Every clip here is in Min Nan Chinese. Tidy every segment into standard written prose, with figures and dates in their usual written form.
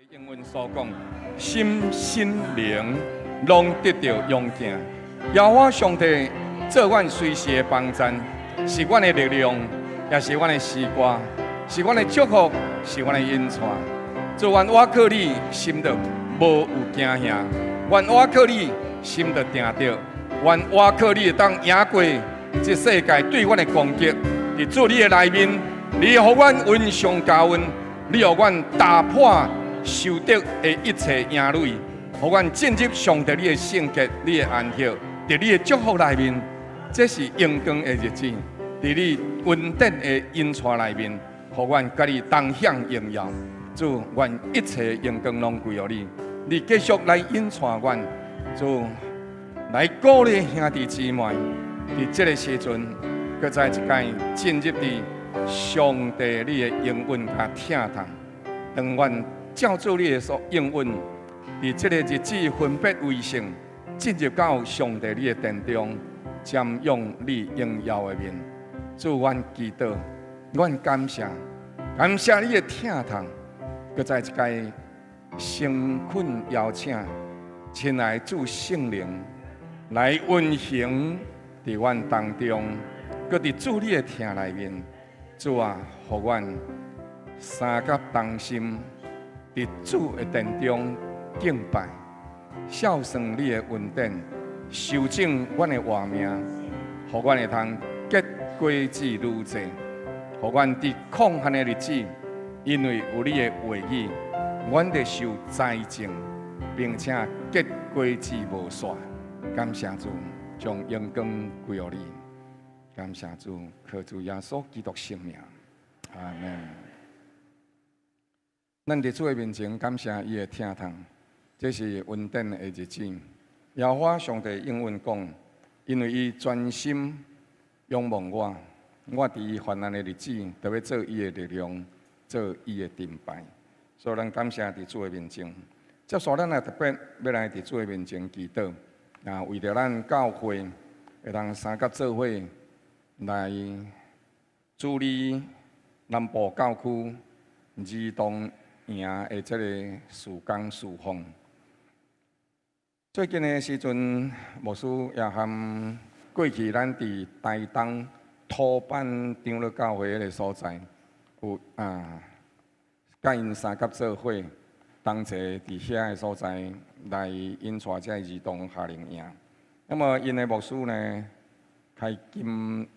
英文所講，心身靈攏得著勇健。耶和華上帝做阮隨時的幫贊，是阮的力量，也是阮的詩歌，是阮的祝福，是阮的引帶。主，阮倚靠你，心就無有驚嚇；阮倚靠你，心就定著；阮倚靠你會當贏過這世界對阮的攻擊。佇主你的內面，你予阮恩上加恩，你予阮打破仇敵的一切營壘，予阮進入上帝你的聖潔、你的安息，佇你的祝福內面，這是榮光的日子。佇你恩典的引帶內面，予阮佮你同享榮耀。主，願一切榮光攏歸予你。你繼續來引帶阮，主來鼓勵兄弟姊妹，佇這个時陣，閣再一擺進入佇上帝你的應允佮疼痛。當阮照主你的所應允，佇這个日子分別為聖，進入到上帝你的殿中，瞻仰你榮耀的面。主，阮祈禱，阮感謝，感謝你的疼痛，閣再一擺誠懇邀請，親愛主聖靈來運行佇阮當中，閣佇主你的疼內面，主啊，予阮三甲同心，佇主的殿中敬拜，孝順你的恩典，修正阮的活命，予阮會通結果子愈濟，予阮佇曠旱的日子，因為有你的話語，阮得受栽種，並且結果子無煞。感謝主，將榮光歸予你。感謝主，靠主耶穌基督聖名，阿門。咱佇主的面前感謝伊的疼痛，這是恩典的日子。耶和華上帝應允講，因為伊專心仰望我，我佇伊患難的日子，就欲做伊的力量，做伊的盾牌。所以咱感謝佇主的面前。接續咱也特別欲來佇主的面前祈禱，啊，為著咱教會會當三甲做伙來主理南部教區兒童營的這个事工事奉。最近的時陣，牧師也和過去咱佇台東土坂長老教會彼个所在，有啊，佮𪜶三甲做伙，同齊佇遐个所在來引帶這个兒童夏令營。那麼𪜶的牧師呢，開金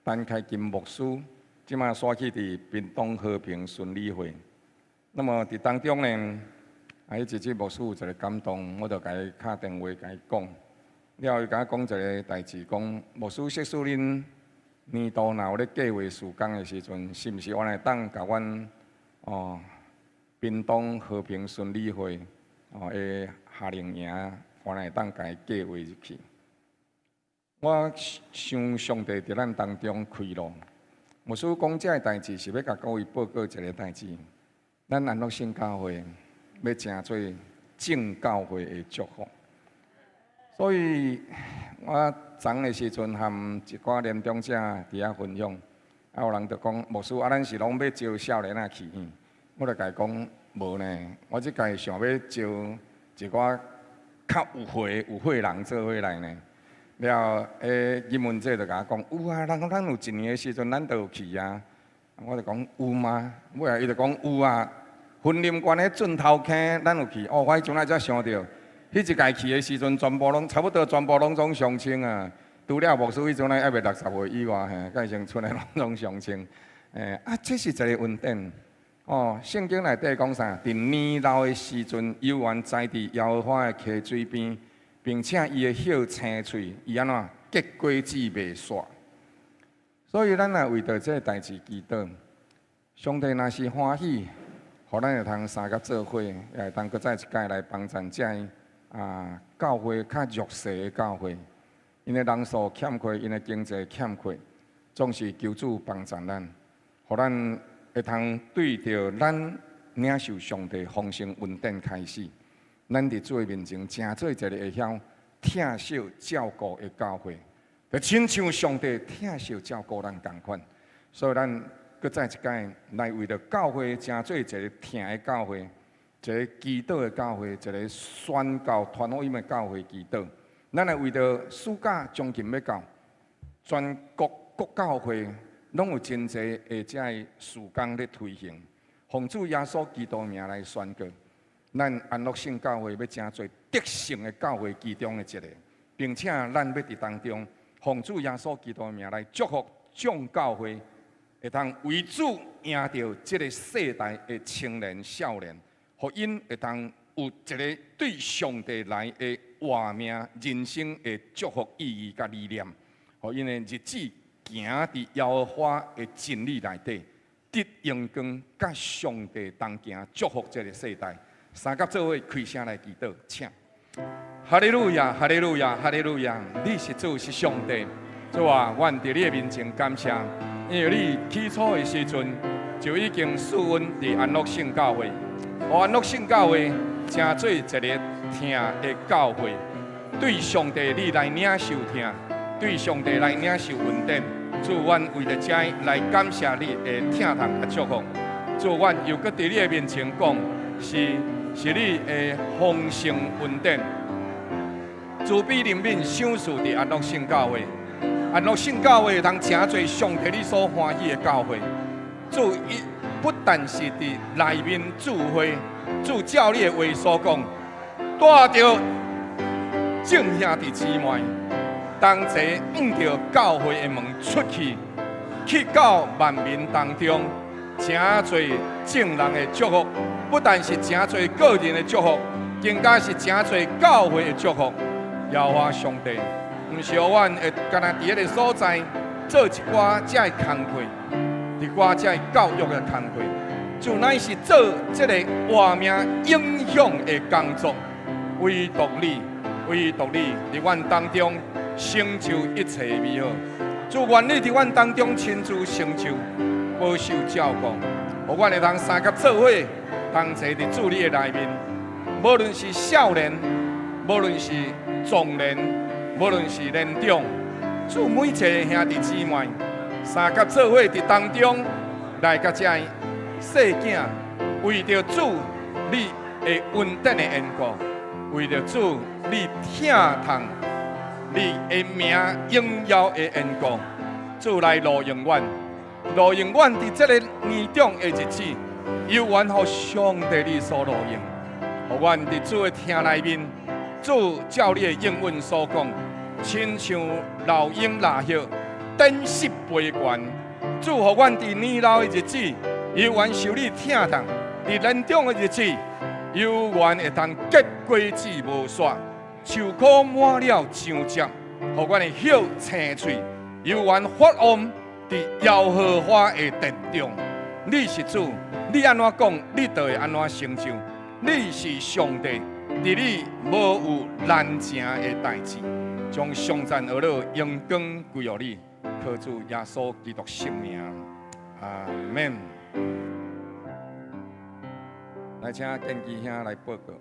陳開金牧師，這馬徙去佇屏東和平宣禮會。那麼佇當中呢，啊，彼一日牧師有一个感動，我就共伊敲電話共伊講。了後伊共我講一个代誌，講牧師，設使恁年度若有咧計劃事工的時陣，是毋是原來當共阮哦屏東和平宣禮會哦的夏令營，原來當共伊計劃入去？我想上帝佇咱當中開路。牧師講這个代誌是欲共各位報告一个代誌。咱安樂聖教會欲成做眾教會的祝福，所以我昨的時陣和一寡年長者佇遐分享，啊有人就講牧師啊，咱是攏欲招少年仔去？我就共伊講無呢，我這擺想欲招一寡較有歲有歲人做伙來呢。了後，彼葉文姐就共我講有啊，人講咱有一年的時陣，咱都有去啊。我就講有嗎？尾仔伊就講有啊。雲林縣的圳頭坑，咱有去。哦，我彼陣仔才想著，彼一屆去的時陣，全部攏差不多，全部攏總相穿啊。除了牧師彼陣仔猶未60歲以外，嘿，蓋先賰的攏總相穿。欸，啊，這是一个恩典。哦，聖經內底講啥？佇年老的時陣，猶原栽佇耶和華的溪水邊，並且伊的葉青翠，伊按怎結果子袂煞。所以咱若為著這个代誌祈禱，上帝若是歡喜，予咱會通三甲做伙，也會當閣再一擺來幫贊這个啊教會較弱勢的教會，𪜶的人數欠缺，𪜶的經濟欠缺，總是求主幫贊咱，予咱會通對著咱領受上帝豐盛恩典開始，咱佇主的面前，成做一个會曉疼惜照顧的教會，就親像上帝疼惜照顧咱仝款，所以咱閣再一擺來為著教會成做一个疼的教會，一个祈禱的教會，一个宣教傳福音的教會祈禱。咱來為著暑假將近欲到，全國各教會攏有真濟的這个事工咧推行，奉主耶穌基督名來宣告，咱安樂聖教會欲成做得勝的教會其中的一个，並且咱欲佇當中奉主耶穌基督的名來祝福眾教會，會當為主贏著這个世代的青年少年，予𪜶會當有一个對上帝來的活命人生的祝福意義佮理念，予𪜶的日子行佇耶和華的真理內底，得榮光，佮上帝同行，祝福這个世代。三佮做伙開聲來祈禱，請。哈利路亞，哈利路亞，哈利路亞！你是主，是上帝。主啊，阮佇你的面前感謝，因為你起初的時陣就已經賜阮佇安樂聖教會，予安樂聖教會成做一个疼的教會，對上帝你來領受疼，對上帝來領受恩典。主，阮為著這來感謝你的疼痛佮祝福。主，阮又閣佇你的面前講，是你的豐盛恩典，慈悲憐憫賞賜佇安樂聖教會，安樂聖教會會通成做上帝你所歡喜的教會。主伊不但是佇內面聚會，主照你的話所講，帶著眾兄弟姊妹同齊向著教會的門出去，去到萬民當中，成做眾人的祝福。不但是成做個人的祝福，更加是成做教會的祝福。耶和華上帝，毋是予阮會干焦佇彼个所在做一寡這个工課，一寡這个教育的工課，主乃是做這个活命影響的工作。唯獨你，唯獨你佇阮當中成就一切美好。主願你佇阮當中親自成就，保守照顧，予阮會當三佮做伙，同齊佇主你的內面，無論是少年，無論是壯年，無論是年長，主每一个兄弟姊妹，三佮做伙佇當中來佮遮細囝，為著主你的恩典的緣故，為著主你疼痛你的名榮耀的緣故，主來路用阮，路用阮佇這个年長的日子，猶原予上帝你所路用，予阮佇主的疼內面，主照你的應允所講，親像老鷹蠟葉，展翅飛懸。主予阮佇年老的日子，猶原受你疼痛；佇年長的日子，猶原會當結果子無煞，樹枯滿了漿汁，予阮的葉青翠，猶原發旺佇耶和華的殿中。你是主，你按怎講，你就會按怎成就。你是上帝，佇你無有難成的代誌。將頌讚呵咾榮光歸予你，靠主耶穌基督聖名，阿門。來，請建基兄來報告。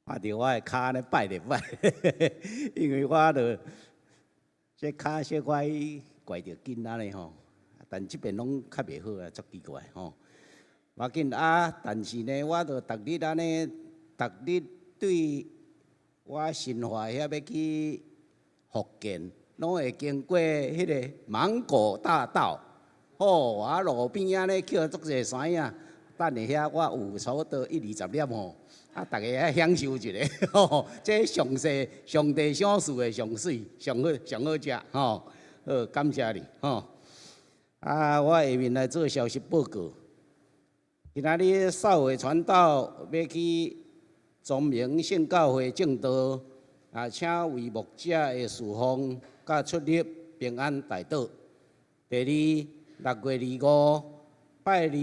看著我的跤按呢擺咧擺，因為我著這跤小可拐著緊按呢吼，但這邊攏較袂好啊，足奇怪吼。無要緊啊，但是呢，我著逐日按呢，逐日對我新化遐欲去福建，攏會經過彼个芒果大道，吼啊路邊按呢抾足濟山仔，等下遐我有差不多一二十粒吼，啊，逐家愛享受一下，吼，這上世上帝賞賜的上媠，上好上好食，吼，好感謝你，吼。啊，我下面來做消息報告。今仔日少偉傳道欲去莊明聖教會證道，啊，請為牧者的侍奉佮出入平安代禱。第二，6月25，拜二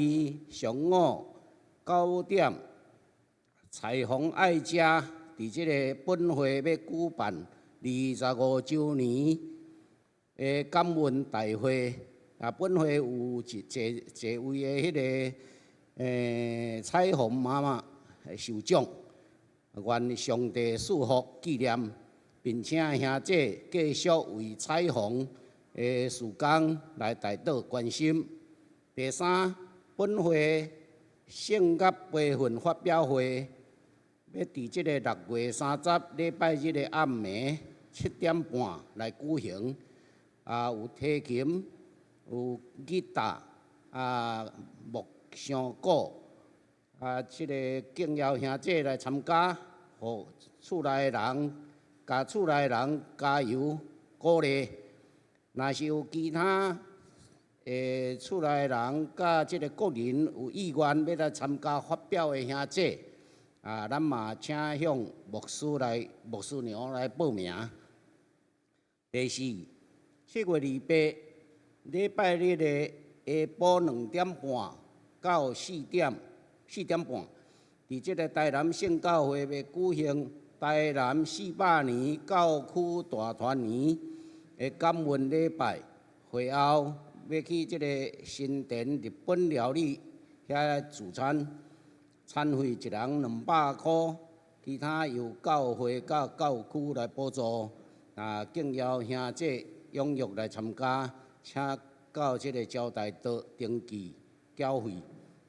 上午9點，彩虹愛家佇這个本會欲舉辦25週年的感恩大會。啊，本會有一坐坐位的彼个彩虹媽媽受獎，願上帝賜福紀念，並請兄姐繼續為彩虹的事工來代禱關心。第三，本會聖樂培訓發表會，欲佇這个6月30禮拜日的暗暝7點半來舉行。啊，有提琴，有吉他，啊，木箱鼓，啊，這个敬邀兄姐來參加，予厝內的人，共厝內的人加油鼓勵。若是有其他的厝內的人佮這个個人有意願欲來參加發表的兄姐，啊，咱嘛請向牧師來、牧師娘來報名。第四，7月28禮拜日的下晡2點半到4點，4點半，佇這个台南聖教會欲舉行台南400年教區大團圓的感恩禮拜，會後欲去這个新田日本料理遐聚餐，餐費一人200箍，其他由教會佮教區來補助。啊，敬邀兄姐踴躍來參加，請到這个招待桌登記繳費。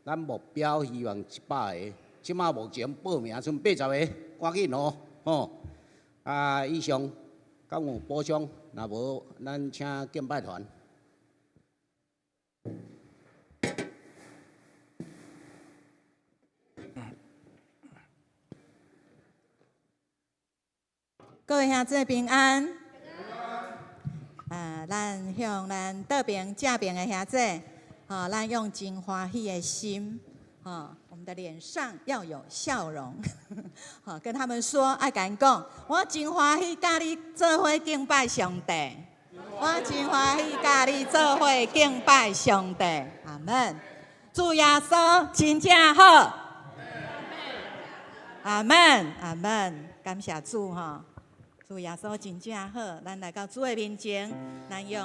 咱目標希望100個，這馬目前報名賰80個，趕緊哦，吼！啊，以上，敢有補充？若無，咱請敬拜團。各位兄姊平安。啊，咱向咱倒爿正爿的兄姊，吼，咱用真歡喜的心，吼，我們的臉上要有笑容，吼，跟他們說，愛共𪜶講，我真歡喜佮你做伙敬拜上帝，我真歡喜佮你做伙敬拜上帝，阿門。主耶穌真正好，阿門，阿門，感謝主吼。主耶穌真正好，咱來到主的面前，咱用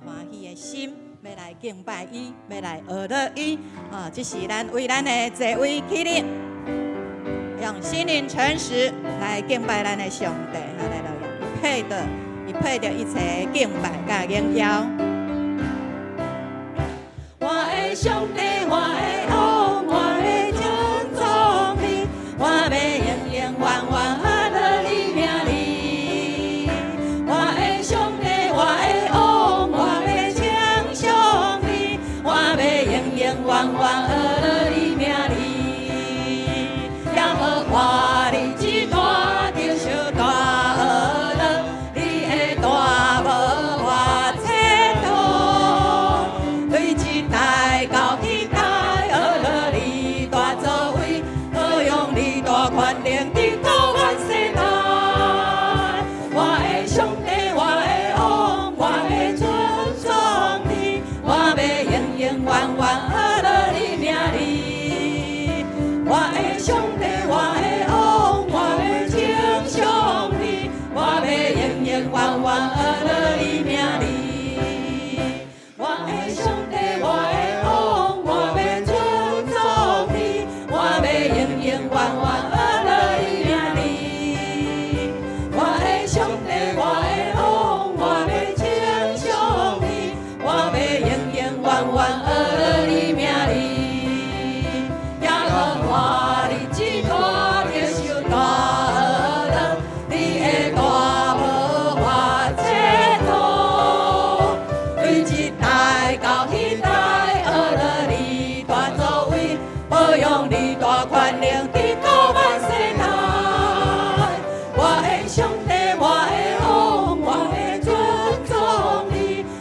歡喜的心，欲來敬拜伊，欲來學樂伊。哦，這是咱為咱的座位起立，用心靈誠實來敬拜咱的上帝。哈利路亞，伊配得，伊配得一切敬拜佮榮耀。我的上帝，我的王，我的尊崇你，我欲永永遠遠學樂你名字。我的上帝，我的王，我欲稱頌你，我欲永永遠遠學樂你名字。耶和華你這大得受大學樂，你的大無法測度，對這代到彼代學樂你大作為，保養你大權能，直到萬世代。我的上帝，我的王，我欲尊崇你，我欲永永遠遠學樂你名字。我的上帝，我的王，我欲稱頌你，我欲永永遠遠學樂你名字。我的上帝，我的王，我欲尊崇你，我欲永永遠遠學樂你名字。我的上帝，我的王，我欲稱頌你，我欲永永遠遠學樂你名字。耶和華你這大得受大學樂，你的大無法測度，對這代到彼代學樂你大作為，保養你大權能，直到萬世代。我的上帝，我的王，我欲尊崇你，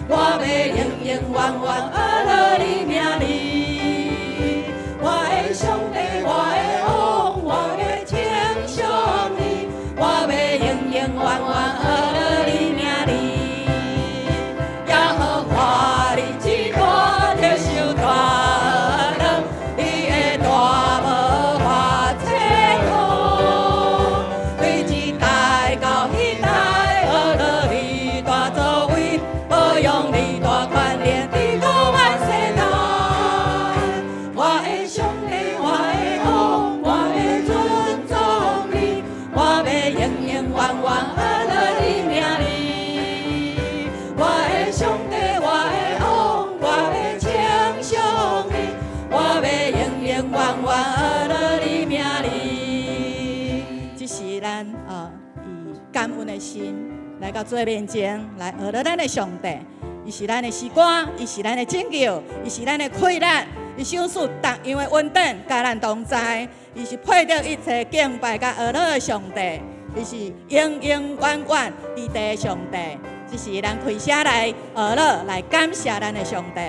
我欲永永遠遠學樂你名字。我的上帝，我的王，我欲稱頌你，我欲永永遠遠學樂你名字。耶和華你這大得受大學樂，你的大無法測度，對這代到彼代學樂你大作為，保養你大權能，直到萬的心來到主的面前，來學樂咱的上帝。伊是咱的詩歌，伊是咱的拯救，伊是咱的氣力，伊賞賜逐樣的恩典，佮咱同在。伊是配得一切敬拜佮學樂的上帝，伊是永永遠遠佇地的上帝。這是咱開聲來學樂，來感謝咱的上帝。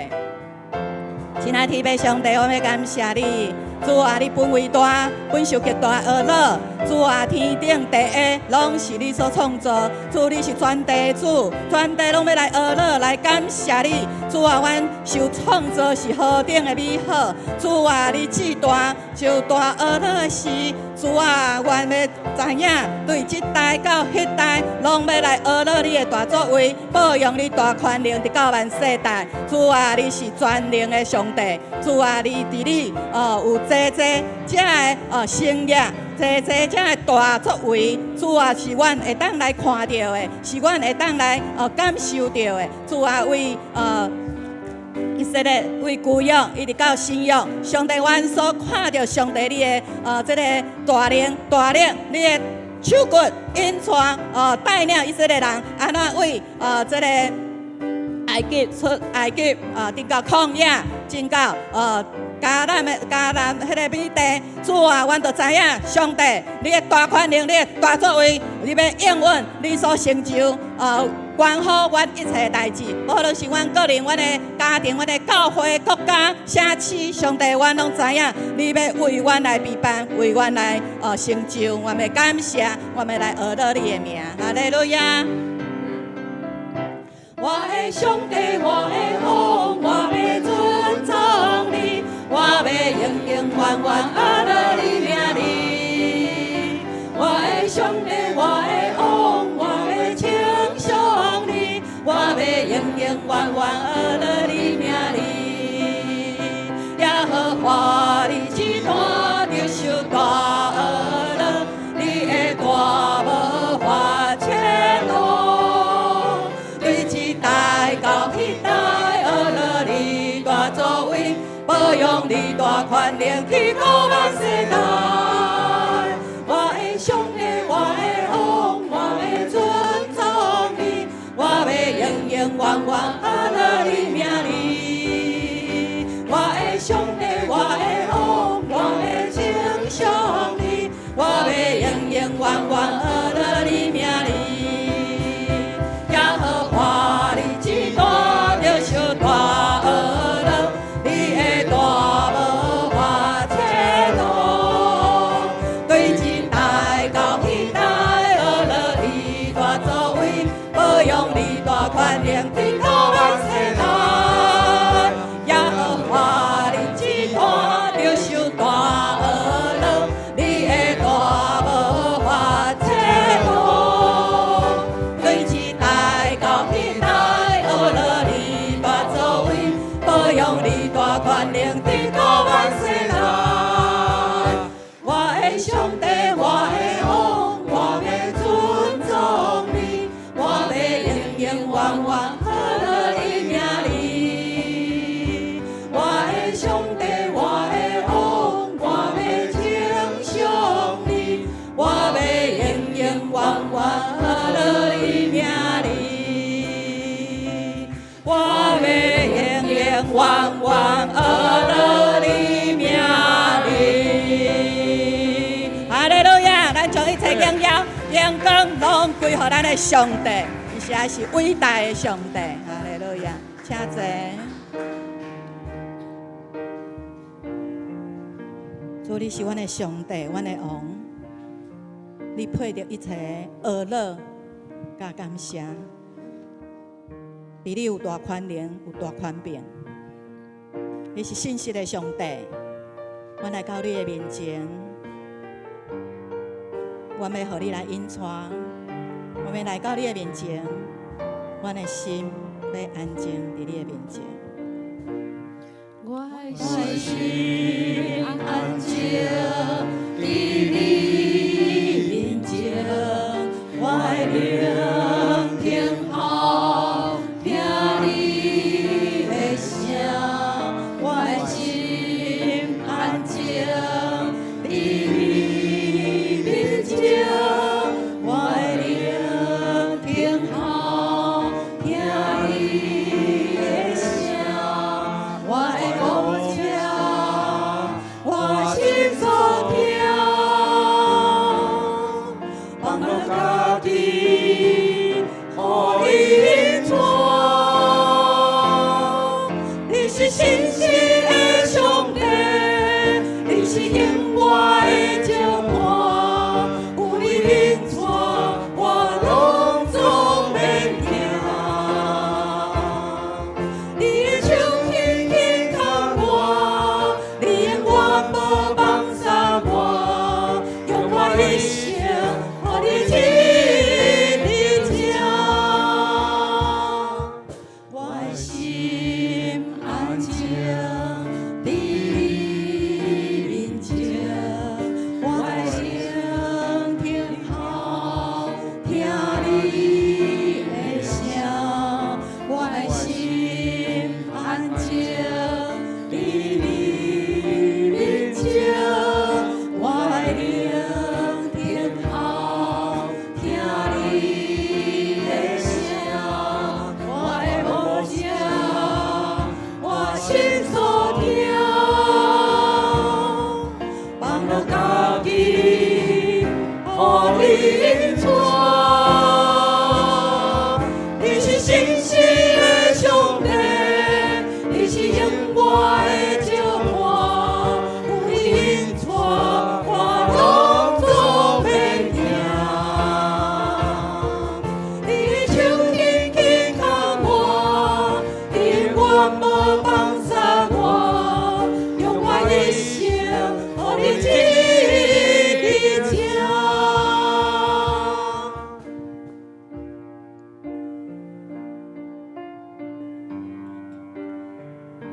親愛的天父上帝，我欲感謝你。主啊，你本為大，本受極大學樂。主啊，天頂地下攏是你所創造。主，你是全地主，全地攏欲來學樂，來感謝你。主啊，阮受創造是何等的美好。主啊，你至大就大學樂的事。主啊，阮欲知影，對這代到彼代，攏欲來學樂你的大作為，保養你大權能，直到萬世代。主啊，你是全能的上帝。主啊，你佇你有濟濟遮的成業，濟濟遮的大作為。主啊，是阮會當來看著的，是阮會當來感受著的。主啊，為以色列為舊約一直到新約，上帝阮所看著上帝你的這个大能大力，你的手骨引帶帶領以色列人，按怎為這个埃及出埃及啊，直到曠野，進到迦南的迦南彼个美地。主啊，阮就知影上帝，你的大權能，你的大作為，你欲應允你所成就，關乎阮一切代誌，無論是阮個人、阮的家庭、阮的教會、國家、社區，上帝，阮攏知影，你欲為阮來備辦，為阮來成就，阮欲感謝，阮欲來學樂你的名，哈利路亞。我的上帝，我的王，我欲尊崇你，我欲永永遠遠學樂你名字。我的上帝，我的王，我欲稱頌你，我欲永永遠遠學樂你名字。耶和華你至大，得受大學樂，你的大無法測度。對這代到彼代，學樂你大作為，保養你大權能，直到萬世代。我的上帝，我的王，我欲尊崇你，我欲永永遠遠學樂你名字。我的上帝，我的王，我欲稱頌你，我欲永永遠遠學樂你名字。耶和華你至大，得受大學樂，你的大無法測度。對這代到彼代，學樂你大作為，保養你大權能，直到萬世代。耶和華你至大，得受大學樂，你的大無法測度。對這代到彼代，學樂你大作為，保養你大權能，直到萬世代。我的上帝，我的王，我欲尊崇你，我欲永永遠遠學樂你名字。我的上帝，我的王，我欲稱頌你，我欲永永遠遠學樂你名字。我欲永永遠遠學樂你名字。哈利路亞！咱將一切榮耀、榮光攏歸予咱的上帝，伊實在是偉大的上帝。哈利路亞！請坐。主，你是阮的上帝，阮的王，你配得一切學樂佮感謝。佇你有大權能，有大權柄。你是信實的上帝，阮來到你的面前，阮欲予你來引帶，阮欲來到你的面前，阮的心欲安靜佇你的面前。我的心安靜佇你面前，我的靈聽候聽你的聲，我的心安靜佇你面前，我的靈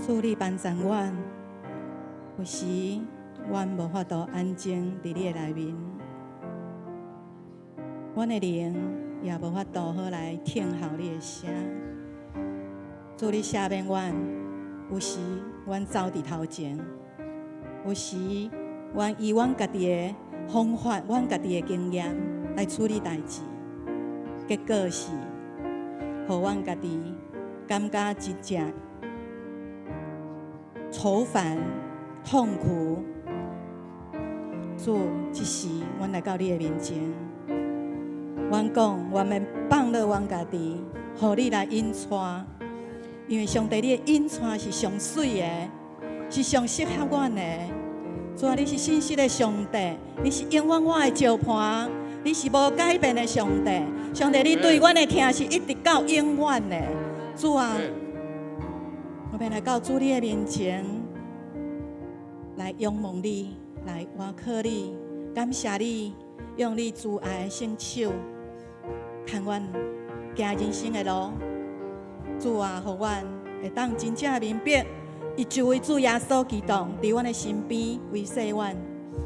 主你幫贊阮，有時阮無法度安靜佇你的內面，阮的靈也無法度好來聽候你的聲。主你赦免阮，有時阮走佇頭前，有時阮以阮家己的方法、阮家己的經驗來處理代誌，結果是予阮家己感覺真正愁煩、痛苦。主，這時阮來到你的面前，阮講，阮欲放落阮家己，予你來引帶。因為上帝你的引帶是上媠的，是上適合阮的。主啊，你是信實的上帝，你是永遠我的石磐，你是無改變的上帝。上帝，你對阮的疼是一直到永遠的。主啊，我欲來到主你的面前，來仰望你，來倚靠你，感謝你，用你慈愛的聖手，牽阮行人生的路。主啊，予阮會當真正明白，伊這位主耶穌基督佇阮的身邊維繫阮，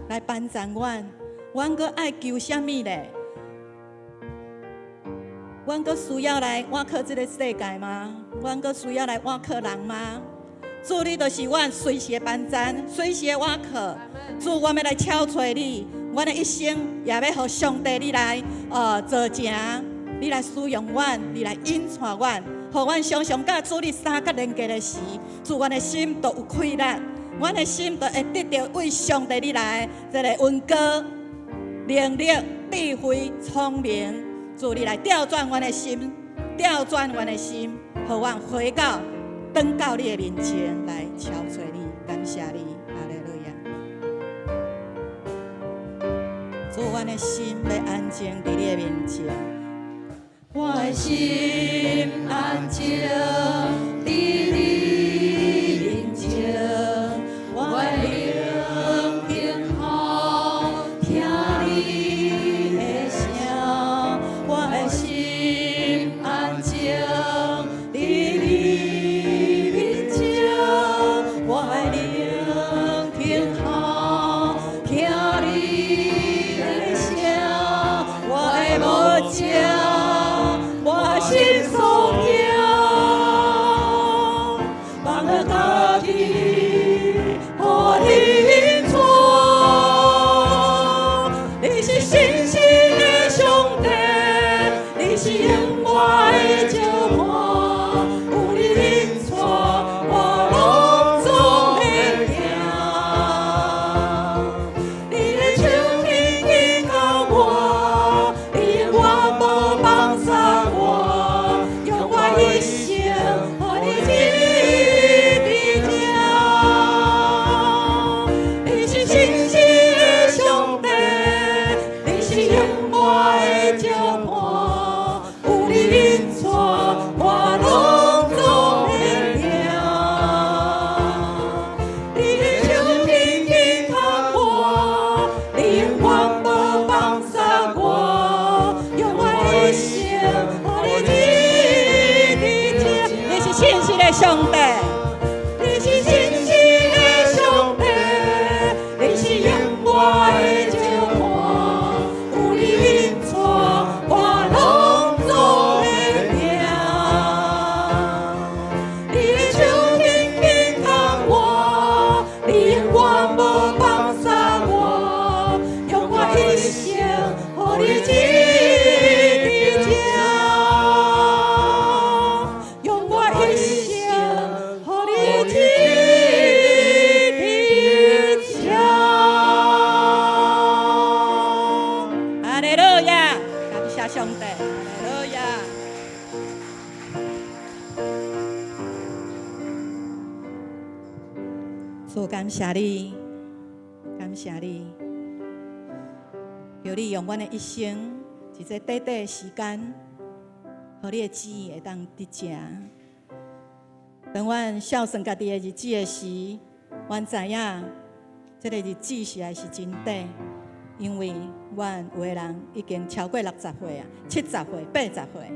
來幫助阮。阮閣愛求啥物咧？阮閣需要來倚靠這個世界嗎？阮閣需要來倚靠人嗎？主，你就是阮隨時的幫贊，隨時的倚靠。主，我欲來敲揣你，阮的一生也欲予上帝你來做成，你來使用阮，你來引帶阮，予阮常常佮主你相佮連結的時，主，阮的心就有氣力，阮的心就會得著為上帝你來這个恩膏、能力、智慧、聰明。主你來調轉阮的心，調轉阮的心，予阮回到、轉到你的面前來朝揣你，感謝你，哈利路亞。主，阮的心欲安靜佇你的面前。我的心安靜佇你面前，我的靈聽候聽你的聲，我的心安靜佇你面前，我的靈聽候聽你的聲，我的無情。我心所疼，放予家己，予你引帶。你是信實的上帝，你是永遠的石磐，有你引帶，我攏總會行。你的手緊緊牽我，你永遠無放捨我，用我一生予你佇這。你是信實的上帝，你是永遠的石磐，有你引帶，我攏總會行。你的手緊緊牽我，你永遠無放捨我，用我一生予你佇這。你是信實的上帝，你是信實的上帝，你是永遠的石磐，有你引帶，我攏總會行。你的手緊緊牽我，你永遠無放捨我，用我一生予你佇這，用我一生予你佇這。哈利路亞，感謝上帝，哈利路亞。主，感謝你，感謝你，求你用阮的一生，一個短短的時間，予你的旨意會當得成。當阮孝順家己的日子的時，阮知影這个日子實在是真短，因為阮有的人已經超過60歲啊，70歲、80歲。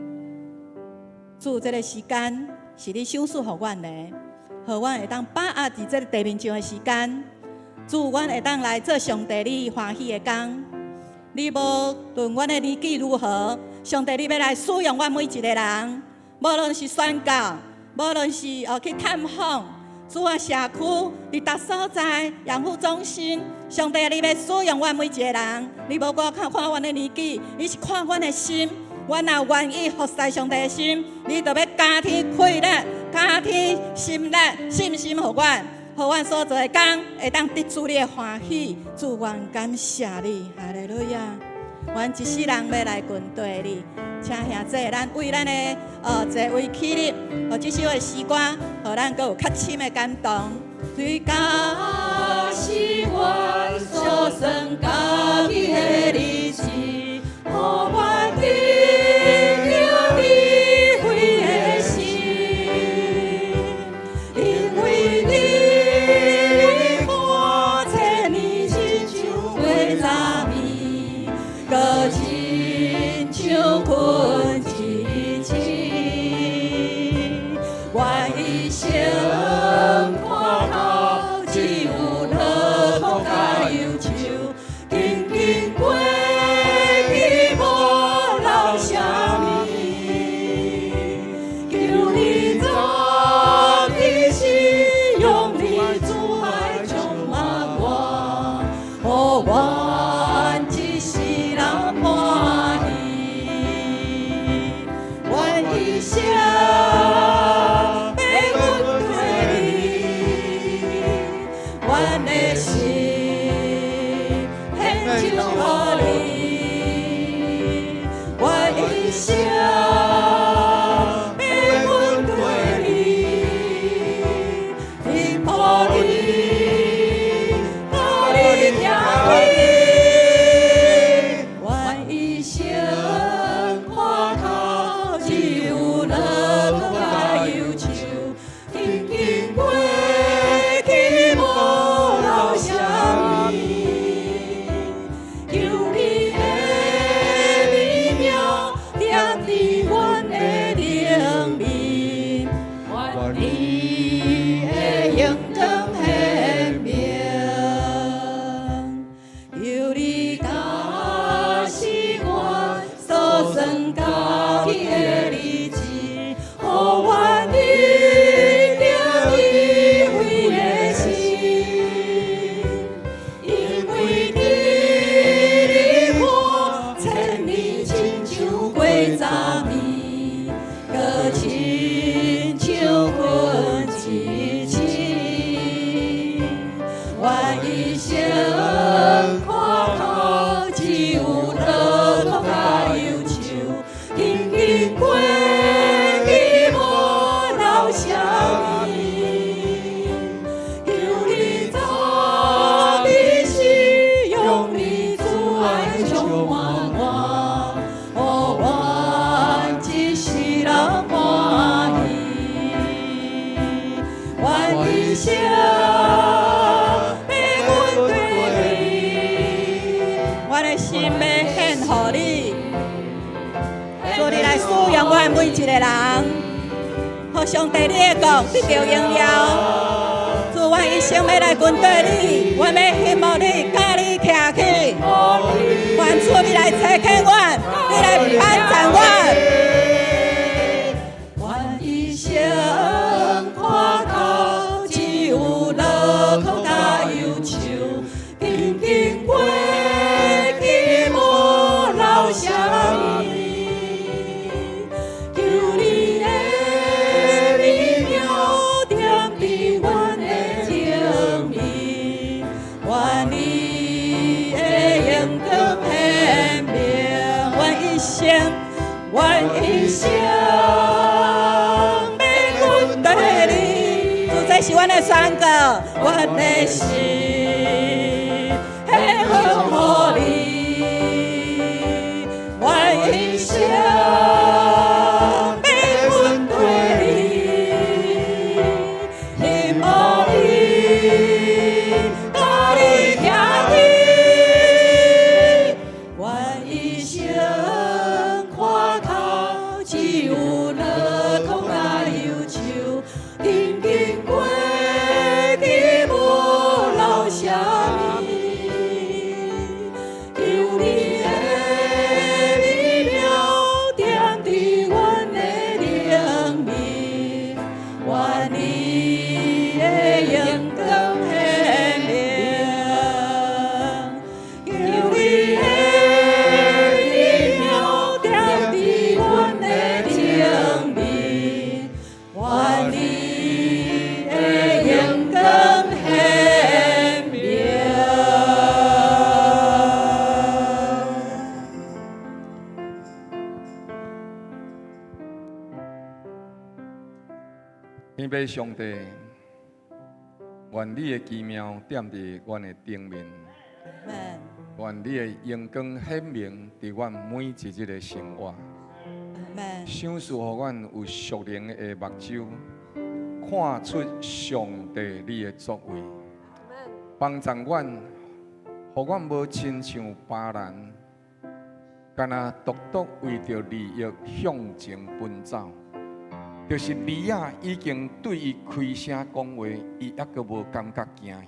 主，這个時間是你賞賜予阮的，予予阮會當把握佇這个地面上的時間，主，阮會當來做上帝你歡喜的工。你無論阮的年紀如何，上帝你欲來使用阮每一个人，無論是宣教，無論是去探訪，主啊，社區佇逐所在養護中心，上帝你欲使用阮每一个人，你無顧看看阮的年紀，你是看阮的心。阮若願意服侍上帝的心，你就欲加添氣力、加添心力、信心予阮，予阮所做的工會當得主你的歡喜。主，阮感謝你，哈利路亞。阮一世人欲來跟隨你，請兄弟，咱為咱的座位起立，予這首的詩歌，予咱閣有較深的感動。主教是阮所算家己的日子，予阮得著智慧的心，因為你看千年親像過早暝，閣親像睏一醒。阮一生看透，只有樂苦佮憂愁，緊緊過去無留啥物。求你早起時，用你慈愛充滿我，予阮一世人歡喜。阮一生欲跟隨你，阮的心獻上予你，阮一生欲跟隨你，聽予你，佮你行去。阮一生看透，只有樂苦佮憂愁，緊緊過去無留啥物。求你的美名踮佇阮的頂面，願你的榮光顯明。求你教示阮所算家己的日子，予阮得著智慧的心，因為佇你看千年親像過早暝，閣親像睏一醒。阮一生看透，只有樂苦佮憂愁，緊緊過去無留啥物。求你早起時，用你慈愛充滿我，予阮一世人歡喜。阮一生欲跟隨你，阮的心欲獻予你，主你來使用阮每一个人，予上帝你的國得著榮耀。主，阮一生欲來跟隨你，阮欲羨慕你，佮你徛起。願主你來差遣阮，你來幫贊阮。阮一生看透，只有樂苦佮憂愁，緊緊過去無留啥物。求你的美名踮佇阮的頂面，願你的榮光顯明。阮一生，阮一生欲跟隨你，主，這是阮的宣告，阮的心獻予你，阮一生欲跟隨你，希望你佮你行去，阮一生看透，只有樂苦佮憂愁，緊緊過願你的榮光顯明。天父上帝，願你的奇妙踮佇阮的頂面，願你的榮光顯明佇阮每一日的生活。賞賜予阮有屬靈的目睭，看出上帝你的作為，幫助阮，予阮無親像巴蘭，干焦獨獨為著利益向前奔走。就是利亞已經對伊開聲講話，伊猶閣無感覺驚嚇。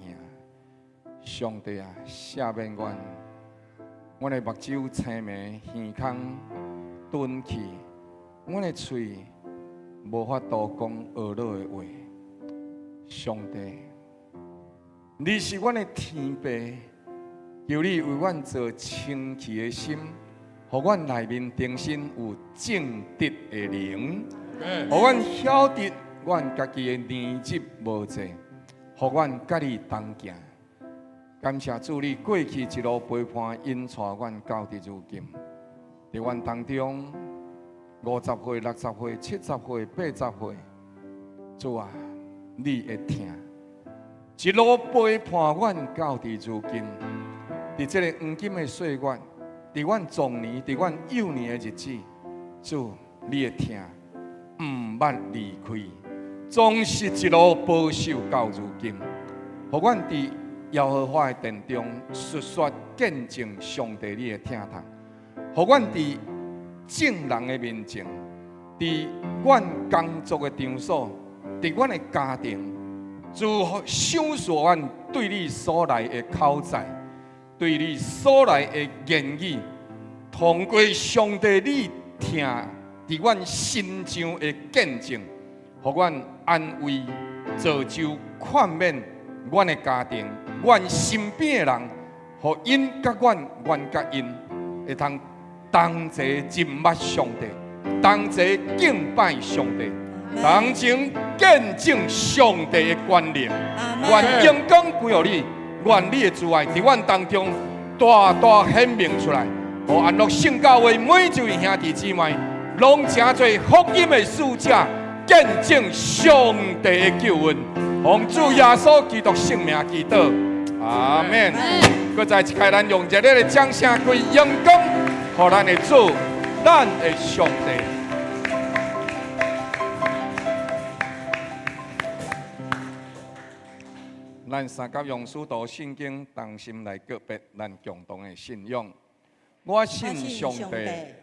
上帝啊，赦免阮，阮的目睭青盲，耳孔鈍去，阮的喙無法度講惡婁的話。上帝，你是阮的天父，求你為阮造清氣的心，予阮內面重新有正直的靈。予阮曉得阮家己的年日無濟，予阮佮你同行。感謝主，你過去一路陪伴引帶阮到佇如今。佇阮當中，50歲、60歲、70歲、80歲，主啊，你會疼，一路陪伴阮到佇如今。佇這个黃金的歲月，佇阮壯年、佇阮幼年的日子，主，你會疼。毋捌離開，總是一路保守到如今。予阮佇耶和華的殿中述說見證上帝你的疼痛。予阮佇眾人的面前，佇阮工作的場所，佇阮的家庭，主賞賜阮對你所來的口才，對你所來的言語，通過上帝你疼。佇阮身上的見證，予阮安慰、造就、勸勉阮的家庭、阮身邊的人，予𪜶佮阮、阮佮𪜶，會通同齊認捌上帝，同齊敬拜上帝，同齊見證上帝的權能。願榮光歸予你，願你的慈愛佇阮當中大大顯明出來，予安樂聖教會每一位兄弟姊妹，攏成做福音的使者，見證上帝的救恩，奉主耶穌基督聖名祈禱，阿們。閣再一擺，咱用熱烈的掌聲，歸榮光，予咱的主，咱的上帝。咱三甲用使徒信經同心來告別咱共同的信仰。我信上帝，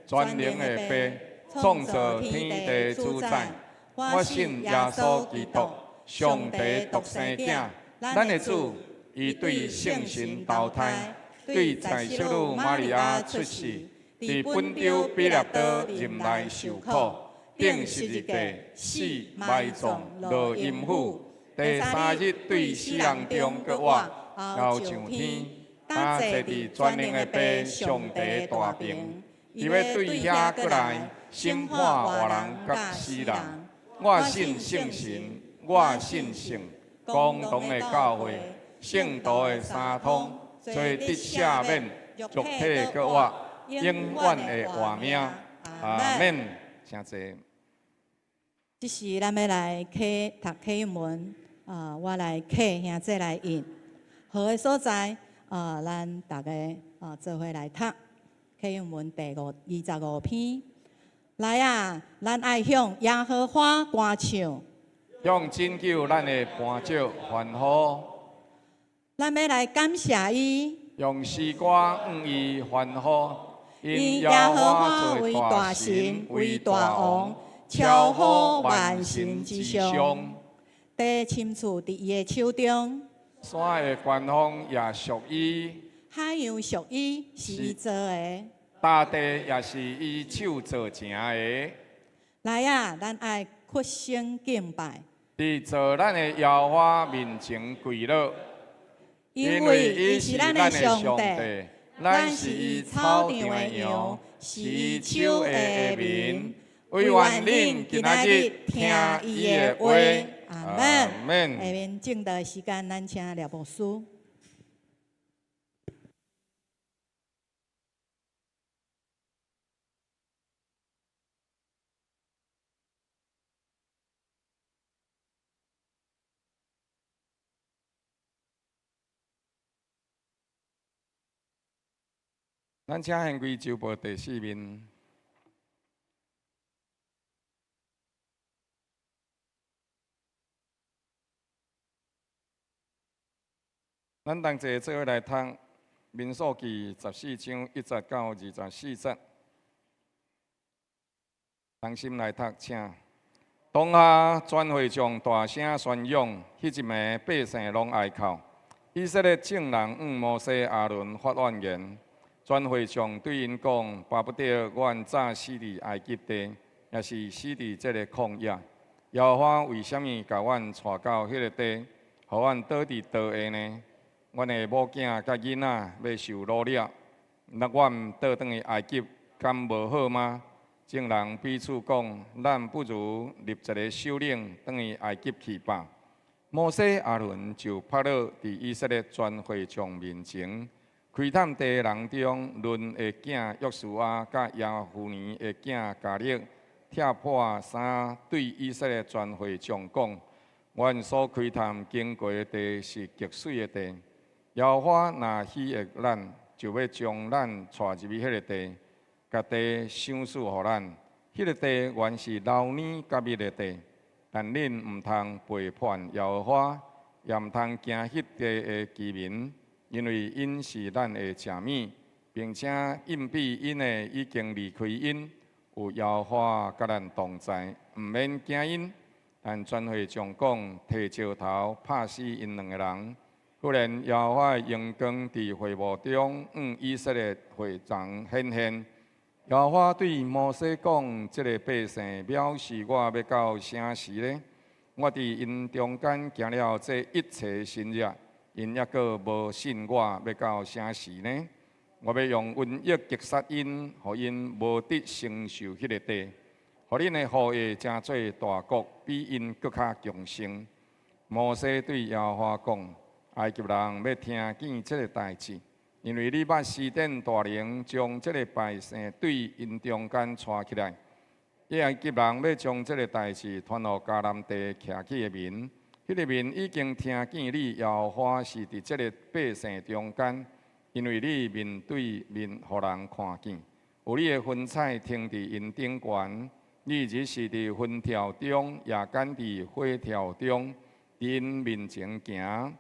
全能的父，創造天地主宰。我信耶穌基督，上帝獨生囝，咱的主，伊對聖神投胎，對在聖女瑪利亞出世，佇本丟彼拉多任內受苦，釘十字架，死埋葬，落陰府，第三日對死人中閣活，後上天。擔坐佇全能的父上帝大爿，伊欲對遐閣來審判活人佮死人。我信聖神，我信聖公同的教會，聖徒的相通，罪得赦免，肉體閣活，永遠的活命。阿們。請坐。這時咱欲來啟讀啟應文，啊，我來啟兄姊來印，好的所在。啊，咱逐家啊，做伙來讀啟應文第五25篇。來啊，咱愛向耶和華歌唱，向拯救咱的磐石歡呼。咱欲來感謝伊，用詩歌向伊歡呼。因耶和華為大神，為大王，超乎萬神之上。地深處佇伊的手中。山的群峰也屬伊，海洋屬伊，是伊造的。大地也是伊手造成的。來啊，咱愛屈身敬拜。佇造咱的耶和華面前跪落，因為伊是咱的上帝，咱是伊草場的羊，是伊手下的民。惟願恁今仔日聽伊的話。阿門。門。下面證道的時間，咱請廖牧師。咱請掀開周報第四面。咱同齊做伙來讀《民數記》14章1節到24節，同心來讀，請。當下全會眾大聲宣揚，彼一暝百姓攏哀哭。以色列眾人向摩西、亞倫發怨言，全會眾對𪜶講：巴不得阮早死佇埃及地，抑是死佇這个曠野。耶和華為啥物共阮帶到彼个地，予阮倒佇刀下呢？阮的某囝佮囡仔欲受擄掠，那阮倒轉去埃及，敢無好嗎？眾人彼此講：咱不如立一个首領，轉去埃及去吧。摩西、亞倫就拍落佇以色列全會眾面前，開探地人中，嫩的囝約書亞佮耶孚尼的囝迦勒，拆破衫，對以色列全會眾講：阮所開探經過的地是極媠的地。耶和華若喜悅咱，就欲將咱帶入去彼个地，共地賞賜予咱。彼个地原是流奶佮蜜的地，但恁毋通背叛耶和華，也毋通驚彼地的居民，因為𪜶是咱的食物，並且蔭庇𪜶的已經離開𪜶，有耶和華佮咱同在，毋免驚𪜶。但全會眾講，提石頭拍死𪜶兩个人。忽然，耶和華的榮光佇會幕中向以色列會眾顯現。耶和華對摩西講：這个百姓藐視我，欲到啥時呢？我佇𪜶中間行了這一切神蹟，𪜶猶閣無信我，欲到啥時呢？我欲用瘟疫擊殺𪜶，予𪜶無得承受彼个地，予恁的後裔成做大國，比𪜶閣較強盛。摩西對耶和華講：埃及人欲聽見這个代誌，因為你捌施展大能，將這个百姓對𪜶中間帶起來。埃及人欲將這个代誌傳予迦南地徛起的民，彼个民已經聽見你耶和華是佇這个百姓中間，因為你面對面予人看見，有你的雲彩停佇𪜶頂懸，你日時佇雲柱中，夜間佇火柱中，佇𪜶面前行。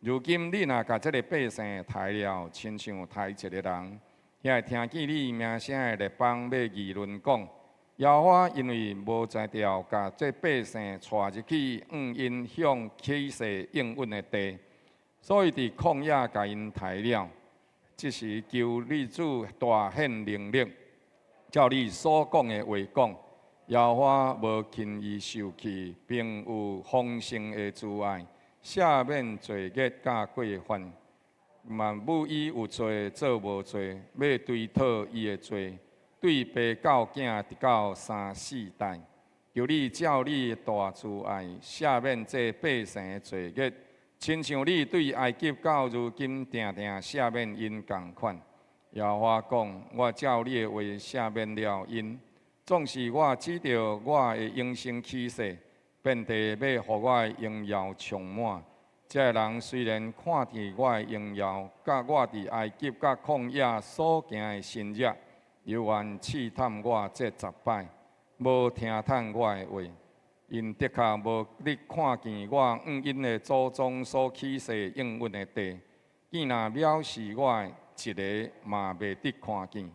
如今你若共這个百姓刣了，親像刣一个人，遐會聽見你名聲的列邦欲議論講：耶和華因為無才調，共這百姓帶入去，向𪜶向起誓應允的地，所以佇曠野共𪜶刣了。這時求你主大顯能力，照你所講的話講。耶和華無輕易受氣，並有豐盛的慈愛，赦免罪孽佮過犯，嘛母以有罪做無罪，欲追討伊的罪，對爸到囝直到三四代。求你照你的大慈愛，赦免這百姓的罪孽，親像你對埃及到如今定定赦免𪜶仝款。耶和華講：我照你的話赦免了𪜶，總是我指著我的永生起誓，遍地欲予我的榮耀充滿。這个人雖然看見我的榮耀，佮我佇埃及佮曠野所行的神蹟，猶原試探我這十擺，無聽從我的話。𪜶的確無得看見我向𪜶的祖宗所起誓應允的地，見若藐視我的，一个嘛袂得看見。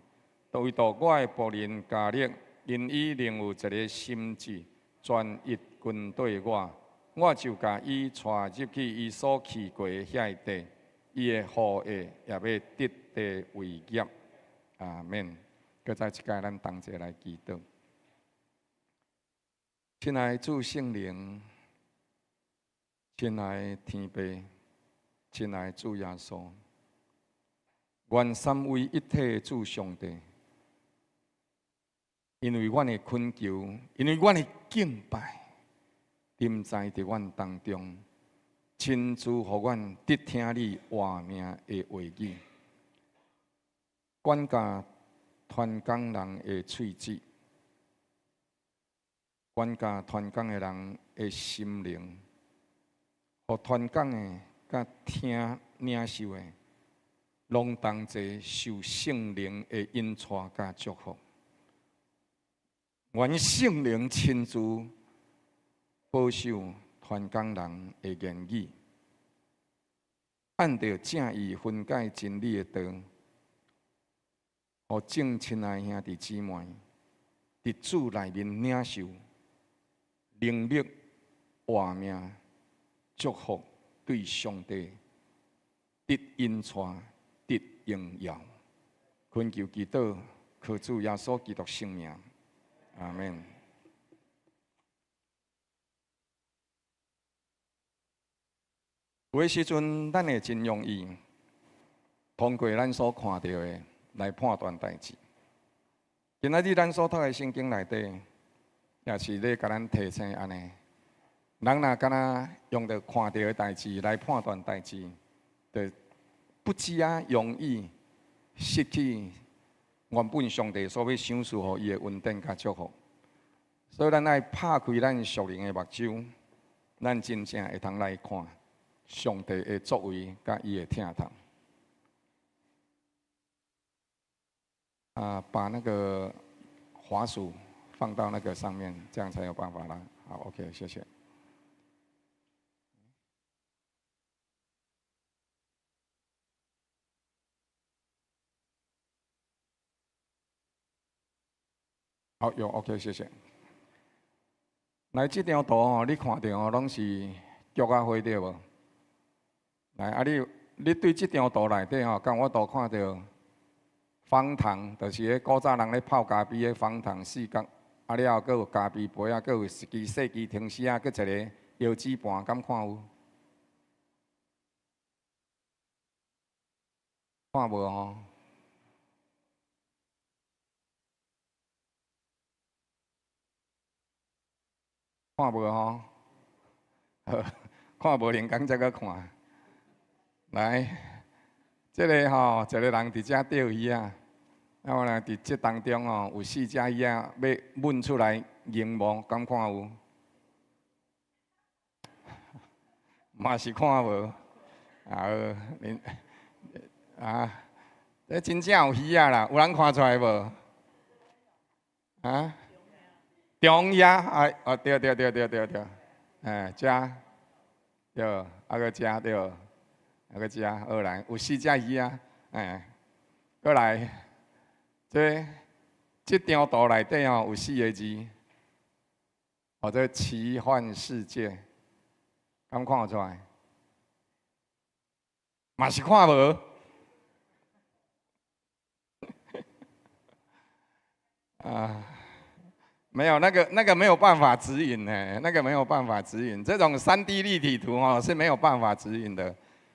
唯獨我的僕人迦勒，因伊另有一个心志，專一跟綴我，我就共伊帶入去伊所去過的遐个地，伊的後裔也欲得地為業。阿們。閣再一擺，咱同齊來祈禱。親愛的主聖靈，親愛的天父，親愛的主耶穌，願三位一體的主上帝，因為阮的懇求，因為阮的敬拜，臨在佇阮當中，親自予阮得聽你活命的話語，管教傳講人的喙舌，管教傳講的人的心靈，予傳講的佮聽領受的，攏同齊受聖靈的引帶佮祝福。願聖靈親自保守傳講人的言語，按著正義分解真理的道，予眾親愛兄弟姊妹佇主內面領受能力、活命、祝福，對上帝得引帶、得榮耀。懇求祈禱，靠主耶穌基督聖名。阿門。有的時陣，咱會真容易通過咱所看著的來判斷代誌。今仔日咱所讀的聖經內底，也是咧共咱提醒按呢。人若敢若用著看著的代誌來判斷代誌，就不止啊容易失去原本上帝所欲賞賜予伊的恩典佮祝福。所以咱愛拍開咱屬靈的目睭，咱真正會通來看上帝的作為佮伊的疼痛。啊，把那個滑鼠放到那個上面，這樣才有辦法啦。好，OK，謝謝。好，有 OK，謝謝。來，這張圖吼，你看著吼，攏是菊仔花對無？來，啊你，你對這張圖內底吼，敢有法度看著方糖，就是彼古早人咧泡咖啡的方糖四角，啊了後閣有咖啡杯啊，閣有一支細支湯匙啊，閣一个腰子盤，敢看有？看無吼？看無吼？好，看無靈剛才閣看。來，這个吼，一個人佇遮釣魚仔，啊，我來佇這當中吼，有四隻魚仔欲問出來螢幕，敢看有？嘛是看無？啊，恁啊，這真正有魚仔啦，有人看出來無？啊？中亞啊，哦對對對對對對，哎，遮對，啊閣遮對，啊閣遮，好來，有四隻魚仔，哎，閣來，這這張圖內底吼有四个字，哦，這奇幻世界，敢看會出來？嘛是看無？啊。沒有那個那個沒有辦法指引呢，那個沒有辦法指引。這種3D 立體圖哦是沒有辦法指引的，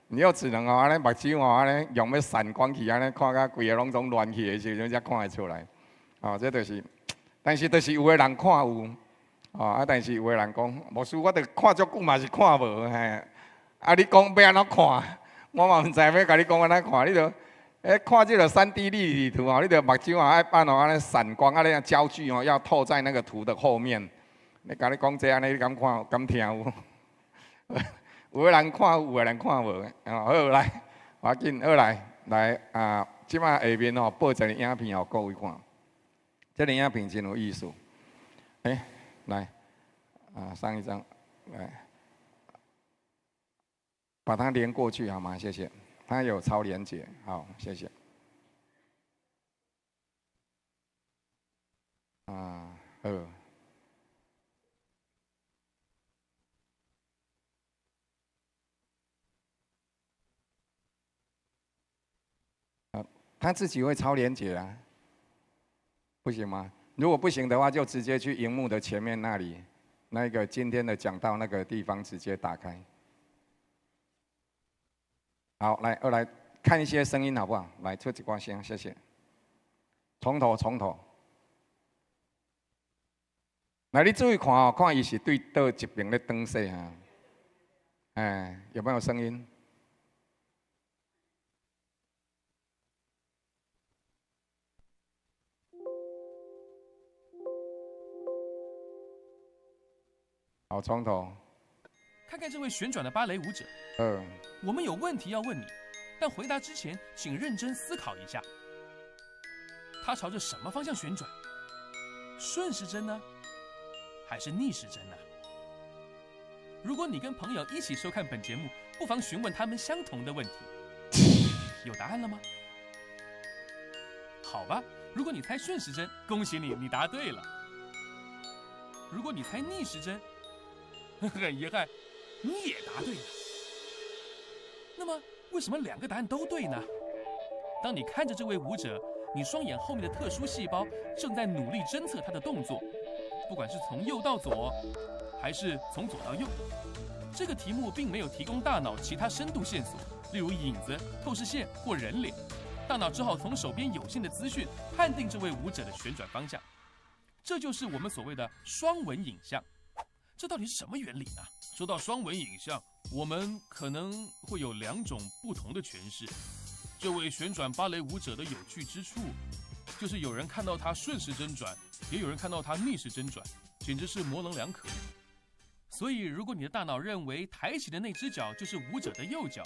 你又只能哦按呢目睭哦按呢用欲散光去按呢看甲規个攏總亂去的時陣才看會出來。哦，這就是，但是就是有的人看有，哦啊，但是有的人講，牧師我著看足久嘛是看無嘿。啊，你講欲按怎看？我嘛毋知欲共你講按怎看，你著。欸，看這个3D 立體圖哦，你著目睭啊愛按哦按呢散光啊，那焦距哦要透在那個圖的後面。你共你講這按呢，你敢看敢聽有？有的人看有，有的人看無。哦，好來，無要緊，好來來啊，這擺下面哦播一个影片予各位看。這个影片真有意思。欸，來，啊，上一張，來，把它連過去好嗎？謝謝。它有超連結，好，謝謝。啊，好。啊，他自己會超連結啊？不行嗎？如果不行的話，就直接去螢幕的前面那裡，那個今天的講道那個地方直接打開。好，來，二來看一些聲音好不好？來，出一寡聲，謝謝。從頭，從頭。來，你注意看哦，看伊是對佗一爿咧轉勢哈？哎，有沒有聲音？好，從頭。看看這位旋轉的芭蕾舞者。我們有問題要問你，但回答之前，請認真思考一下。它朝着什麼方向旋轉？順時針呢，還是逆時針呢？如果你跟朋友一起收看本節目，不妨詢問他們相同的問題。有答案了嗎？好吧，如果你猜順時針，恭喜你，你答對了。如果你猜逆時針，很遺憾，你也答對了。那麼，為什麼兩個答案都對呢？當你看着這位舞者，你雙眼後面的特殊細胞正在努力偵測他的動作，不管是從右到左，還是從左到右。這個題目並沒有提供大腦其他深度線索，例如影子、透視線或人臉，大腦只好從手邊有限的資訊判定這位舞者的旋轉方向。這就是我們所謂的雙紋影像。這到底是什麼原理呢？說到雙紋影像，我們可能會有兩種不同的詮釋。這位旋轉芭蕾舞者的有趣之處，就是有人看到他順時針轉，也有人看到他逆時針轉，簡直是模稜兩可。所以，如果你的大腦認為抬起的那隻腳就是舞者的右腳，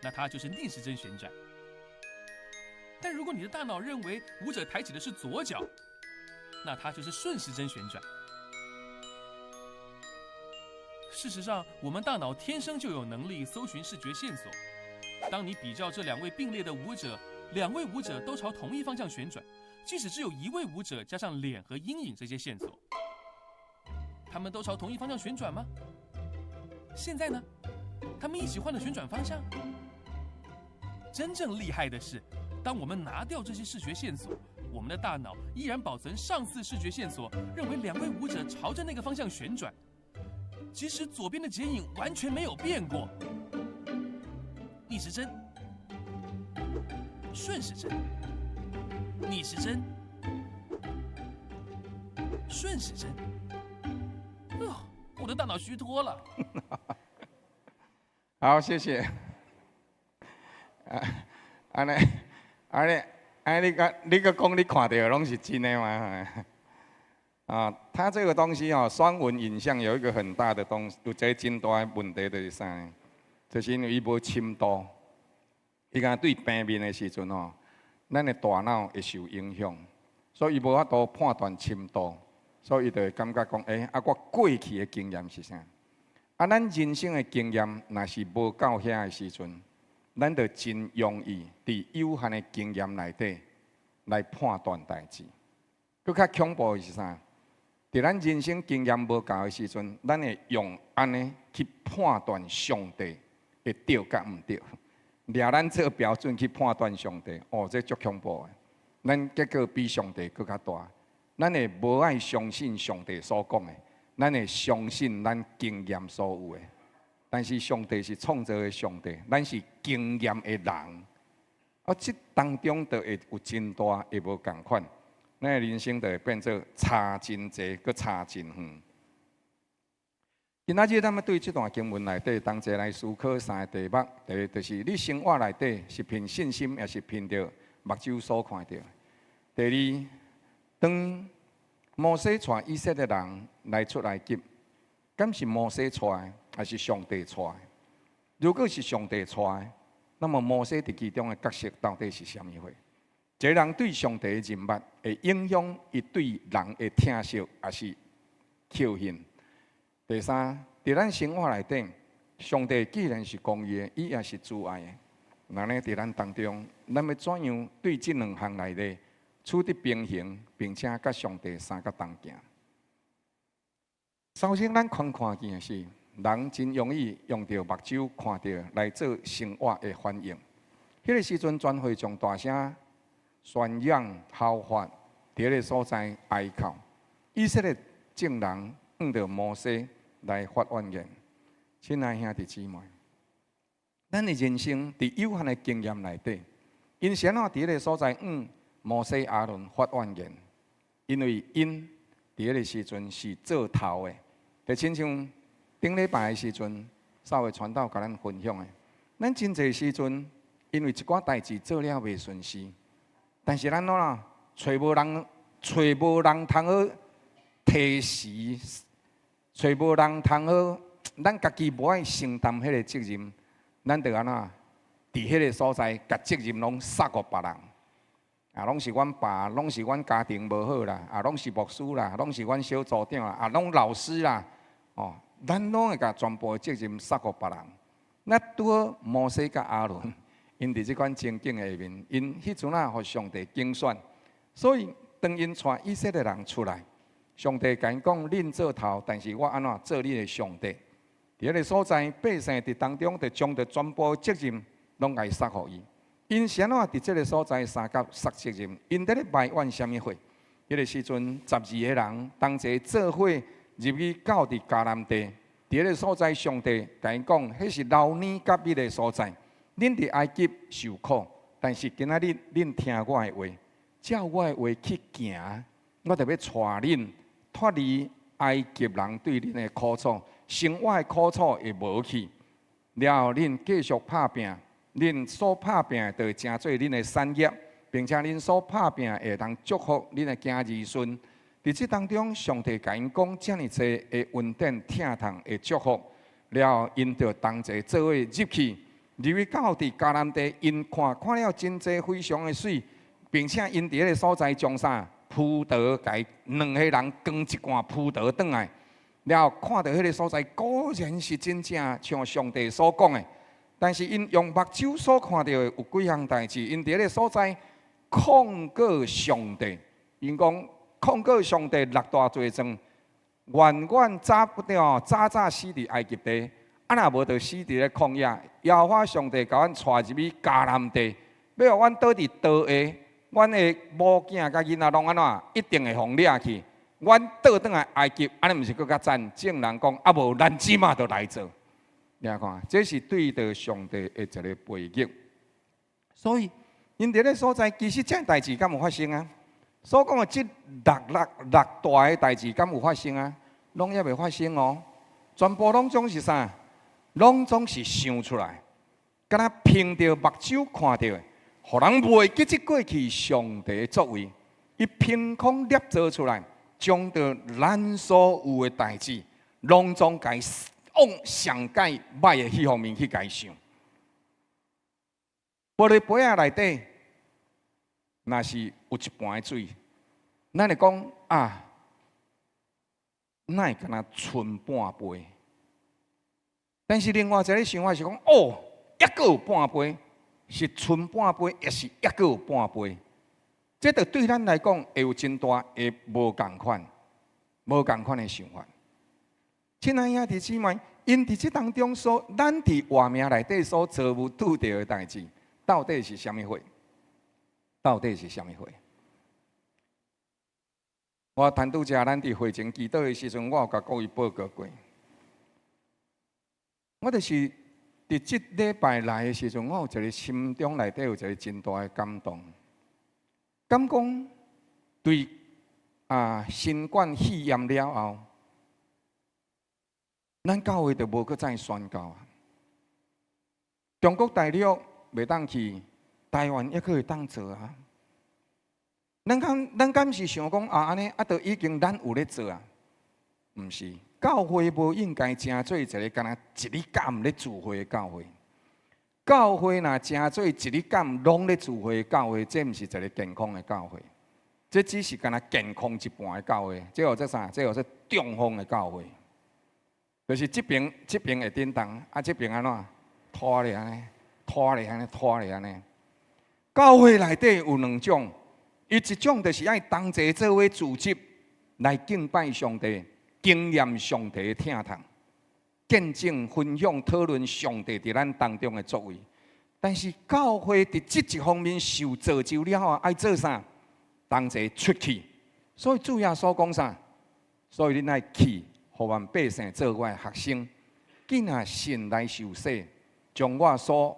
那它就是逆時針旋轉。但如果你的大腦認為舞者抬起的是左腳，那它就是順時針旋轉。事實上，我們大腦天生就有能力搜尋視覺線索。當你比較這兩位並列的舞者，兩位舞者都朝同一方向旋轉，即使只有一位舞者加上臉和陰影這些線索，他們都朝同一方向旋轉嗎？現在呢？他們一起換了旋轉方向。真正厲害的是，當我們拿掉這些視覺線索，我們的大腦依然保存上次視覺線索，認為兩位舞者朝着那個方向旋轉，即使左邊的剪影完全沒有變過。逆時針、順時針、逆時針、順時針。哦，我的大腦虛脫了。好，謝謝。啊，按呢，按呢，按你講，你閣講你看著攏是真的嗎？啊，它這個東西哦，雙紋影像有一個很大的東西，有一個真大的問題就是啥？就是因為伊無深度，伊敢對平面的時陣吼，咱的大腦會受影響，所以伊無法度判斷深度，所以伊就會感覺講，欸，啊，我過去的經驗是啥？啊，咱人生的經驗若是無夠遐的時陣，咱就真容易佇有限的經驗內底來判斷代誌。閣較恐怖的是啥？佇咱人生經驗無夠的時陣，咱會用按呢去判斷上帝會對佮毋對，掠咱做標準去判斷上帝，哦，這足恐怖的。咱結果比上帝閣較大，咱會無愛相信上帝所講的，咱會相信咱經驗所有的。但是上帝是創造的上帝，咱是經驗的人。啊，這當中就會有真大的無仝款，咱的人生就會變做差真濟，閣差真遠。今仔日咱們對這段經文內底同齊來思考三個題目。第一，就是你生活內底是憑信心，抑是憑著目睭所看著？第二，當摩西帶以色列人來出埃及，敢是摩西帶的，還是上帝帶的？如果是上帝帶的，那麼摩西佇其中的角色到底是啥物貨？一個人對上帝的認捌，會影響伊對人的疼惜，抑是教訓。第三，佇咱生活內底，上帝既然是公義的，伊也是慈愛的。那呢，佇咱當中，咱欲怎樣對這兩項內底取得平衡，並且佮上帝相佮同行？首先，咱看看見的是，人真容易用著目睭看著來做生活的反應。彼個時陣，全會眾大聲宣揚號發，佇彼個所在哀哭。以色列眾人向著摩西來發怨言。親愛兄弟姊妹，咱的人生佇有限的經驗內底，𪜶是按怎佇彼個所在向摩西、亞倫發怨言？因為𪜶佇佇彼个時陣是做頭的，就親像頂禮拜的時陣，稍微傳道共咱分享的。咱真濟時陣，因為一寡代誌做了袂順勢，但是咱怎啊，揣無人，揣無人通好提示，揣無人通好，咱家己無愛承擔彼個責任，咱就按怎？佇彼個所在，共責任攏捒予別人。啊，攏是阮爸，攏是阮家庭無好啦，啊，攏是牧師啦，攏是阮小組長啦，啊，攏老師啦，哦，咱攏會共全部的責任捒予別人。那拄好摩西佮亞倫，𪜶佇這款情景下面，𪜶彼陣仔予上帝揀選，所以當𪜶帶以色列人出來，上帝共𪜶講：恁做頭，但是我按怎做你的上帝？佇彼个所在，百姓佇當中，就將著全部責任攏共捒予伊。𪜶是按怎佇這个所在相佮捒責任？𪜶佇咧埋怨啥物貨？彼个時陣，12個人同齊做伙入去到佇迦南地。佇彼个所在，上帝共𪜶講，彼是流奶佮蜜的所在。恁佇埃及受苦，但是今仔日恁聽我的話，照我的話去行，我就欲帶恁脫離埃及人對恁的苦楚，生活的苦楚會無去。了後恁繼續拍拚，恁所拍拚的就會成做恁的產業，並且恁所拍拚會當祝福恁的囝兒孫。佇這當中，上帝共𪜶講遮爾濟的恩典、疼痛的祝福，了後𪜶就同齊做伙入去，入去到佇迦南地，𪜶看看了真濟非常的媠，並且𪜶佇彼个所在將啥葡萄，共兩個人扛一罐葡萄轉來，了後看著彼个所在果然是真正像上帝所講的，但是𪜶用目睭所看著的有幾項代誌，𪜶佇彼个所在控告上帝，𪜶講控告上帝六大罪狀，遠遠早不著，早早死佇埃及地，啊若無就死佇咧曠野。耶和華上帝共阮帶入去迦南地，欲予阮倒佇刀下，阮的某囝佮囡仔攏按怎，一定會予掠去。阮倒轉來埃及，按呢毋是閣較讚？眾人講啊無，咱這馬就來做。你看，這是對著上帝的一個背逆。所以，𪜶佇咧所在，其實這代誌敢有發生啊？所講的這六六六大的代誌，敢有發生啊？攏猶未發生哦。全部攏總是啥？攏總是想出來，敢若憑著目睭看著的，予人袂記這過去上帝的作為，伊憑空捏造出來，將著咱所有的代誌，攏總共往上蓋歹的彼方面去共想。玻璃杯仔內底，若是有一盤的水，咱會講啊，哪會敢若賰半杯？但是另外一个想法是講，哦，猶閣有半杯，是賰半杯，抑是猶閣有半杯？這就對咱來講會有真大的無仝款、無仝款的想法。親愛兄弟姊妹，𪜶佇這當中所，咱佇活命內底所遭遇拄著的代誌，到底是啥物貨？到底是啥物貨？我談拄才，咱佇會前祈禱的時陣，我有共各位報告過。我就是佇這禮拜來的時陣，我有一個心中內底有一個真大的感動，感覺對啊新冠肺炎了後，咱教會就無閣再宣教啊。中國大陸袂當去，台灣猶閣會當做啊。咱敢是想講啊，按呢啊，都已經咱有咧做啊？毋是，教會無應該成做一个敢若一日敢咧聚會的教會。教會若成做一日敢攏咧聚會的教會，這毋是一个健康的教會，這只是敢若健康一半的教會，這叫做啥？這叫做中風的教會，就是這爿這爿會振動，啊這爿按怎拖咧按呢，拖咧按呢，拖咧按呢。教會內底有兩種，伊一種就是愛同齊做伙組織來敬拜上帝。經驗上帝的疼痛，見證、分享、討論上帝佇咱當中的作為。但是教會佇這一方面受造就了後，愛做啥？同齊出去。所以主耶穌講啥？所以恁愛去，予萬百姓做我的學生，囝仔信來受洗，將我所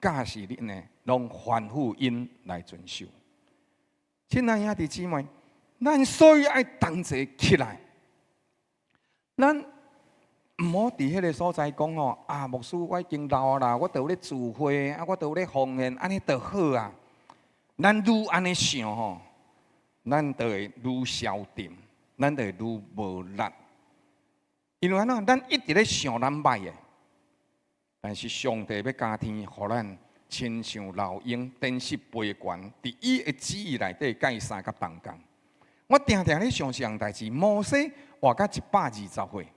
教示恁的，攏吩咐𪜶來遵守。親愛兄弟姊妹，咱所以愛同齊起來，咱毋好佇彼个所在講吼，啊，牧師我已經老啊啦，我都有咧聚會，啊，我都有咧奉獻，按呢就好啊。咱愈按呢想吼，咱就會愈消沉，咱就會愈無力。因為按怎，咱一直咧想咱䆀的，但是上帝欲加添予咱，親像老鷹，展翅飛懸，佇伊的旨意內底，佮伊相佮同工。我定定咧想一項代誌，摩西活到120歲，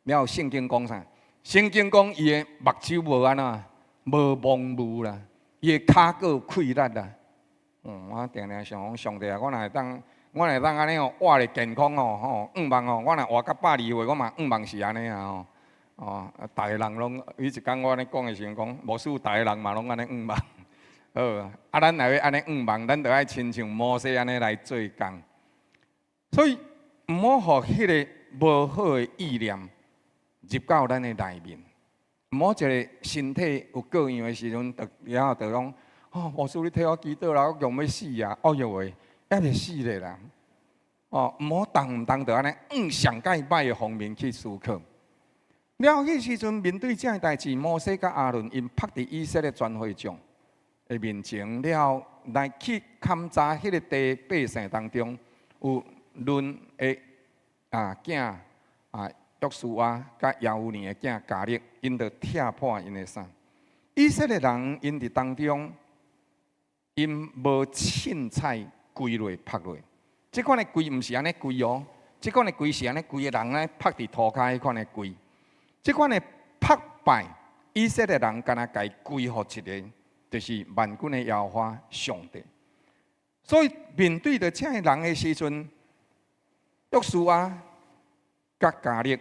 了後聖經講啥？聖經講伊的目睭無按怎，無蒙霧啦，伊的跤閣有氣力啦。我定定想講，上帝啊，我若會當，我若會當按呢哦，活咧健康哦，吼，願望哦，我若活到120歲，我嘛願望是按呢啊吼。哦，逐个人攏，有一工我按呢講的時陣講，牧師逐个人嘛攏按呢願望。好，啊，咱若欲按呢願望，咱就愛親像摩西按呢來做工。所以毋好予彼个無好的意念入到咱的內面。毋好一个身體有過樣的時陣，就了後就講，哦，牧師你替我祈禱啦，我強欲死啊！哦喲喂，猶未死咧啦！哦，毋好動毋動就按呢，往上蓋歹的方面去思考。了後彼時陣面對這个代誌，摩西佮亞倫𪜶拍佇以色列全會眾的面前，了後來去勘查彼个地百姓當中有嫩的囝約書亞佮耶孚尼的囝迦勒，𪜶就拆破𪜶的衫。以色列人𪜶佇當中，𪜶無凊彩跪落拍落。這款的跪毋是按呢跪哦，這款的跪是按呢規个人咧拍佇塗跤彼款的跪。這款的拍敗，以色列人敢若共伊歸予一个，就是萬軍的耶和華上帝。所以面對著這个人的時陣，約書亞佮迦勒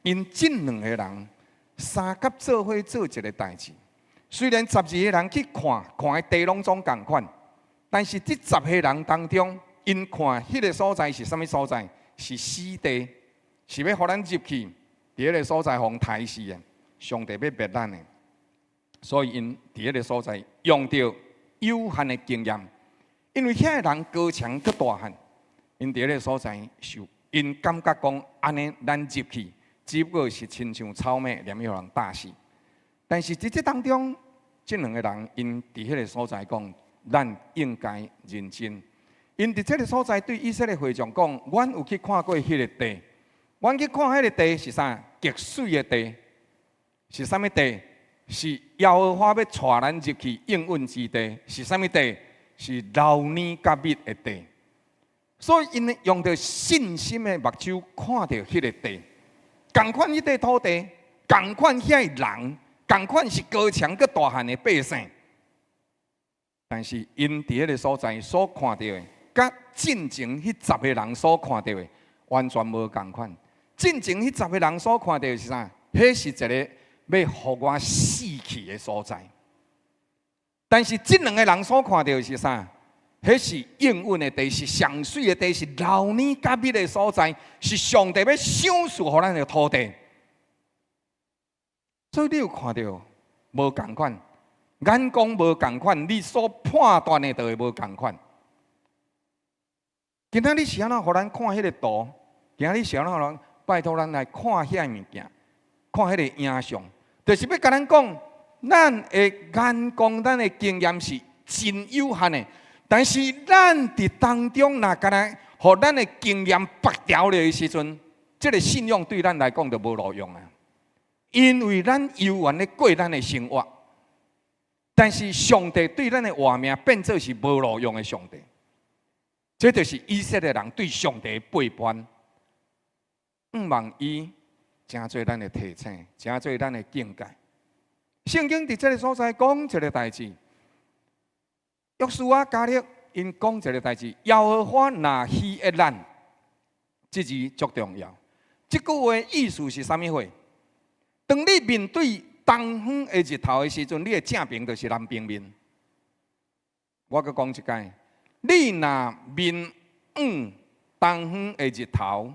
，𪜶這兩个人相佮做伙做一个代誌。雖然12個人去看，看的地攏總仝款，但是這十個人當中，𪜶看彼个所在是啥物所在？是死地，是欲予咱入去，佇彼个所在予人刣死的。上帝欲滅咱的，所以𪜶佇彼个所在用著有限的經驗，因為遐个人高強閣大漢，𪜶佇彼个所在受，𪜶感覺講按呢，咱入去只不過是親像草麥，連予人打死。但是佇這當中，這兩个人𪜶佇彼个所在講，咱應該認真。𪜶佇這个所在對以色列會眾講，阮有去看過彼个地，阮去看彼个地是啥？極媠的地，是啥物地？是耶和華欲帶咱入去應允之地，是啥物地？是流奶佮蜜的地。所以𪜶用著信心的目睭看著彼个地，仝款彼塊土地，仝款遐个人，仝款是高強閣大漢的百姓。但是𪜶佇彼个所在所看著的，佮進前彼十个人所看著的完全無仝款。進前彼十个人所看著的是啥？彼是一个欲予我死去的所在。但是這兩个人所看著的是啥？彼是應允的地，是上媠的地，是流奶佮蜜的所在，是上帝欲賞賜予咱的土地。所以你有看著無仝款？眼光無仝款，你所判斷的就會無仝款。今仔日是按怎予咱看彼个圖？今仔日是按怎予咱拜託咱來看遐物件，看彼个影像，就是欲共咱講，咱的眼光、咱的經驗是真有限的。但是咱佇當中，若敢若予咱的經驗縛牢了的時陣，這个信仰對咱來講就無路用啊。因為咱猶原咧過咱的生活，但是上帝對咱的活命變做是無路用的上帝。這就是以色列人對上帝的背叛。向望伊成做咱的提醒，成做咱的警戒。聖經佇這个所在講一个代誌。約書亞迦勒𪜶講一个代誌，耶和華若喜悅咱，這字足重要。這句話意思是啥物貨？當你面對東方的日頭的時陣，你的正爿就是南爿面。我閣講一擺，你若面向東方的日頭，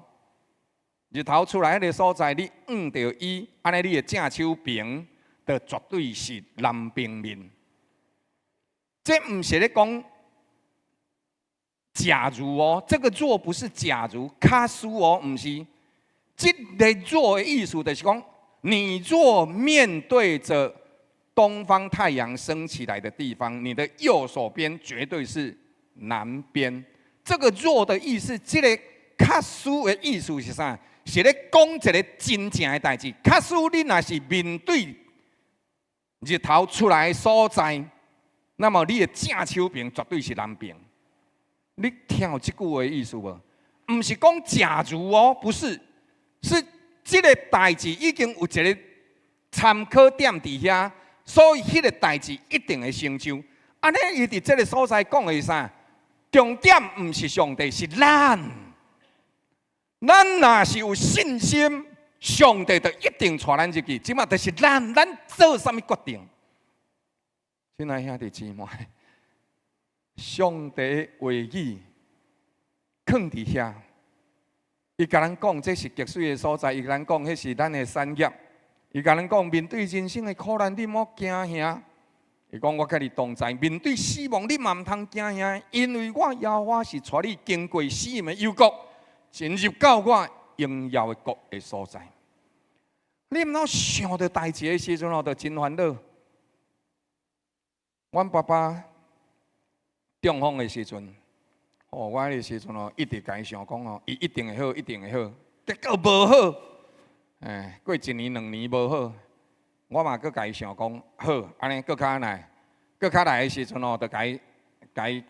日頭出來彼个所在，你向著伊，按呢你的正手爿就絕對是南爿面。這毋是咧講假如哦，這個若不是假如，假使哦，毋是。這个若的意思就是講，你若面對着東方太陽升起來的地方，你的右手邊絕對是南邊。這個若的意思，這个假使的意思是啥？是咧講一个真正的代誌。假使你若是面對日頭出來的所在，那麼你的正手邊絕對是南邊。你聽有這句話的意思無？毋是講假如哦，不是，是這个代誌已經有一个參考點佇遐，所以彼个代誌一定會成就。按呢，伊佇這个所在講的是啥？重點毋是上帝，是咱。咱若是有信心，上帝就一定帶咱入去。這馬就是咱，咱做啥物決定？親愛兄弟姊妹，上帝的話語囥佇遐，伊共咱講這是極媠的所在，伊共咱講彼是咱的產業，伊共咱講面對人生的苦難，你莫驚嚇。伊講我佮你同在，面對死亡你嘛毋通驚嚇，因為我耶和華是帶你經過死蔭的幽谷，進入到我榮耀的國的所在。你毋通想著代誌的時陣哦，就真煩惱。阮爸爸中風的時陣，哦，我彼个時陣哦，一直共伊想講哦，伊一定會好，一定會好，結果無好，哎，過一年兩年無好，我嘛閣共伊想講好，按呢閣較來，閣較來的時陣哦，就共伊共伊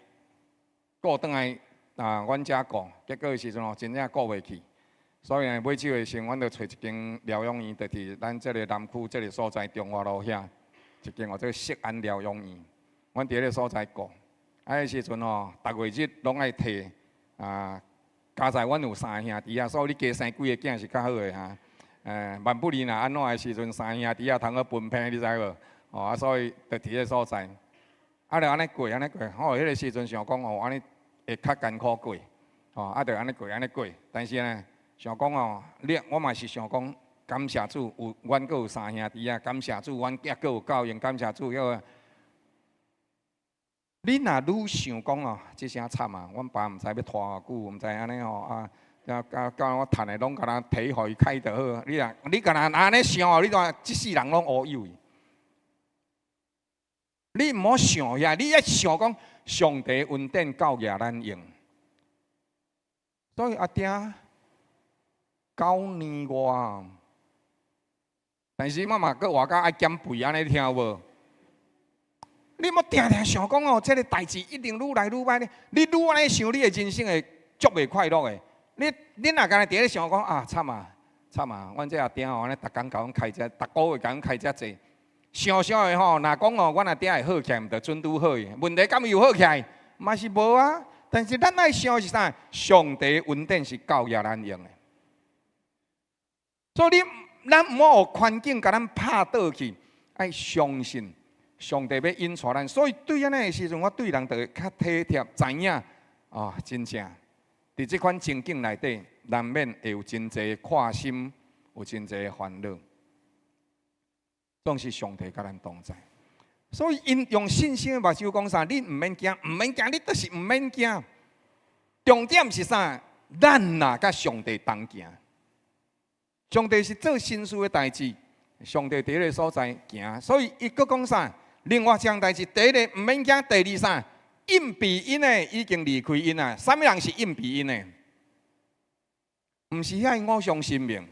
顧轉來啊，阮遮顧，結果的時陣哦，真正顧袂去，所以呢，尾手的時陣，阮就揣一間療養院，就佇咱這个南區這个所在中華路遐，一間叫做錫安療養院。阮佇彼个所在顧，啊，彼時陣吼，逐月日攏愛提啊，佳哉阮有三兄弟仔，所以你加生幾个囝是較好的哈。萬不利若按怎的時陣，三兄弟仔通好分配，你知無？哦，啊，所以就佇彼个所在，啊，就按呢過，按呢過，吼，彼个時陣想講哦，按呢會較艱苦過，吼，啊，就按呢過，按呢過。但是呢，想講哦，你我嘛是想講，感謝主有阮閣有三兄弟仔，感謝主，阮囝閣有夠用，感謝主，彼个。你若愈想講哦，這聲慘啊！阮爸毋知欲拖偌久，毋知按呢吼啊，啊，到我趁的攏共咱提予伊開就好。你若你敢若按呢想哦，你看這世人攏烏有去。你毋好想遐，你愛想講上帝恩典夠額咱用。所以阿爹9年外，但是我嘛閣活甲愛減肥按呢聽無？你莫定定想講哦，這个代誌一定愈來愈歹呢。你愈按呢想，你的人生會足袂快樂的。你若干焦佇咧想講啊，慘啊，慘啊！阮這阿爹吼，按呢逐工共阮開遮，逐个月共阮開遮濟，想想的吼，若講哦，阮阿爹會好起來，毋就準拄好去。問題敢有好起來？嘛是無啊。但是咱愛想是啥？上帝恩典是夠額咱用的。所以你咱毋好予環境共咱拍倒去，愛相信上帝欲引帶咱。所以對按呢的時陣，我對人就會較體貼，知影啊，真正佇這款情景內底，難免會有真濟看心，有真濟煩惱。總是上帝佮咱同在，所以𪜶用信心的目睭講啥？你毋免驚，毋免驚，你就是毋免驚。重點是啥？咱若佮上帝同行，上帝是做神事的代誌，上帝佇彼个所在行，所以伊閣講啥？另外一項代誌，第一个毋免驚，第二啥？蔭庇𪜶的已經離開𪜶啊！啥物人是蔭庇𪜶的？毋是遐偶像神明。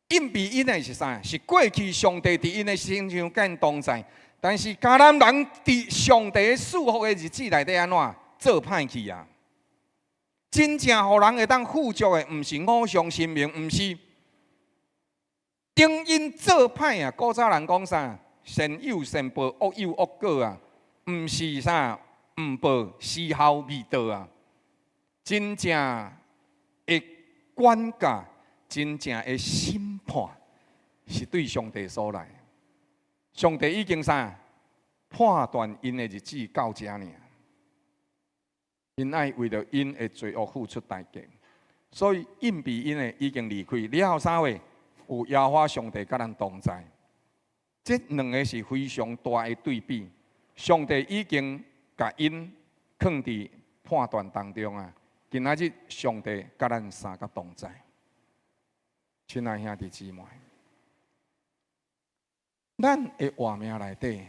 蔭庇𪜶的是啥？是過去上帝佇𪜶的身上佮𪜶同在，但是迦南人佇上帝賜福的日子內底按怎做歹去啊？真正予人會當富足的，毋是偶像神明，毋是當𪜶做歹啊！古早人講啥？善有善報，惡有惡果啊！毋是啥？毋報時候未到啊！真正的管教，真正的審判，是對上帝所來。上帝已經啥判斷𪜶的日子到遮爾，𪜶愛為著𪜶的罪惡付出代價，所以蔭庇𪜶的已經離開了後啥話？有耶和華上帝佮咱同在，這兩个是非常大的對比。上帝已經共𪜶囥佇判斷當中啊，今仔日上帝佮咱相佮同在。親愛兄弟姊妹，咱的活命內底，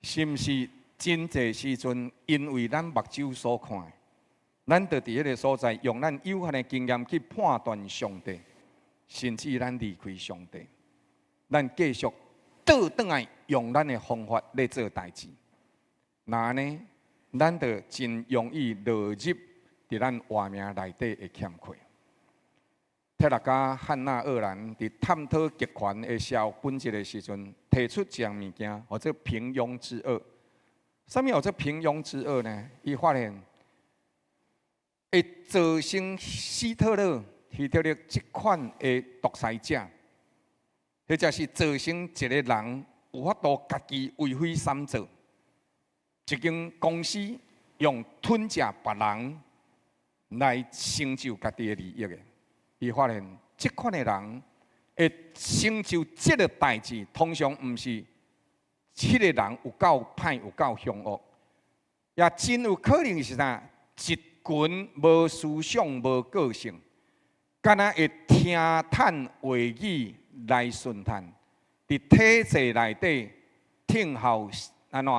是毋是真濟時陣，因為咱目睭所看的，咱就佇彼个所在，用咱有限的經驗去判斷上帝，甚至咱離開上帝，咱繼續倒轉來用咱的方法咧做代誌，若按呢，咱就真容易落入佇咱活命內底的欠缺。鐵勒家漢娜鄂蘭佇探討極權的社會本質的時陣，提出一項物件，號做平庸之惡。啥物號做平庸之惡呢？伊發現會造成希特勒、希特勒這款的獨裁者，或者是造成一个人有法度家己為非三做，一間公司用吞食別人來成就家己的利益的。伊發現這款的人會成就這个代誌，通常毋是彼个人有夠歹、有夠兇惡，也真有可能是啥？一群無思想、無個性，敢若會聽趁話語來順趁，佇體制內底聽候按怎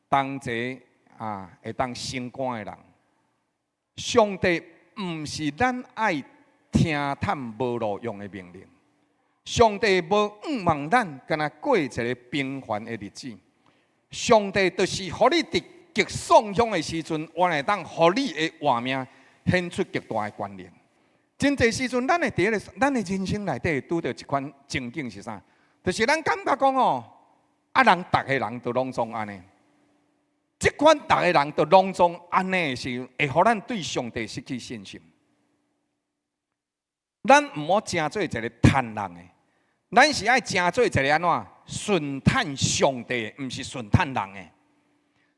同齊啊，會當升官的人。上帝毋是咱愛聽趁無路用的命令，上帝無向望咱，敢若過一个平凡的日子。上帝就是予你佇極喪凶的時陣，原來當予你的活命顯出極大的權能。真濟時陣，咱會佇彼个咱的人生內底會拄著一款情景是啥？就是咱感覺講哦，啊人逐个人都攏總按呢，這款逐个人都攏總按呢的時，會予咱對上帝失去信心。咱毋好成做一个趁人的，咱是愛成做一个按怎順趁上帝，毋是順趁人的。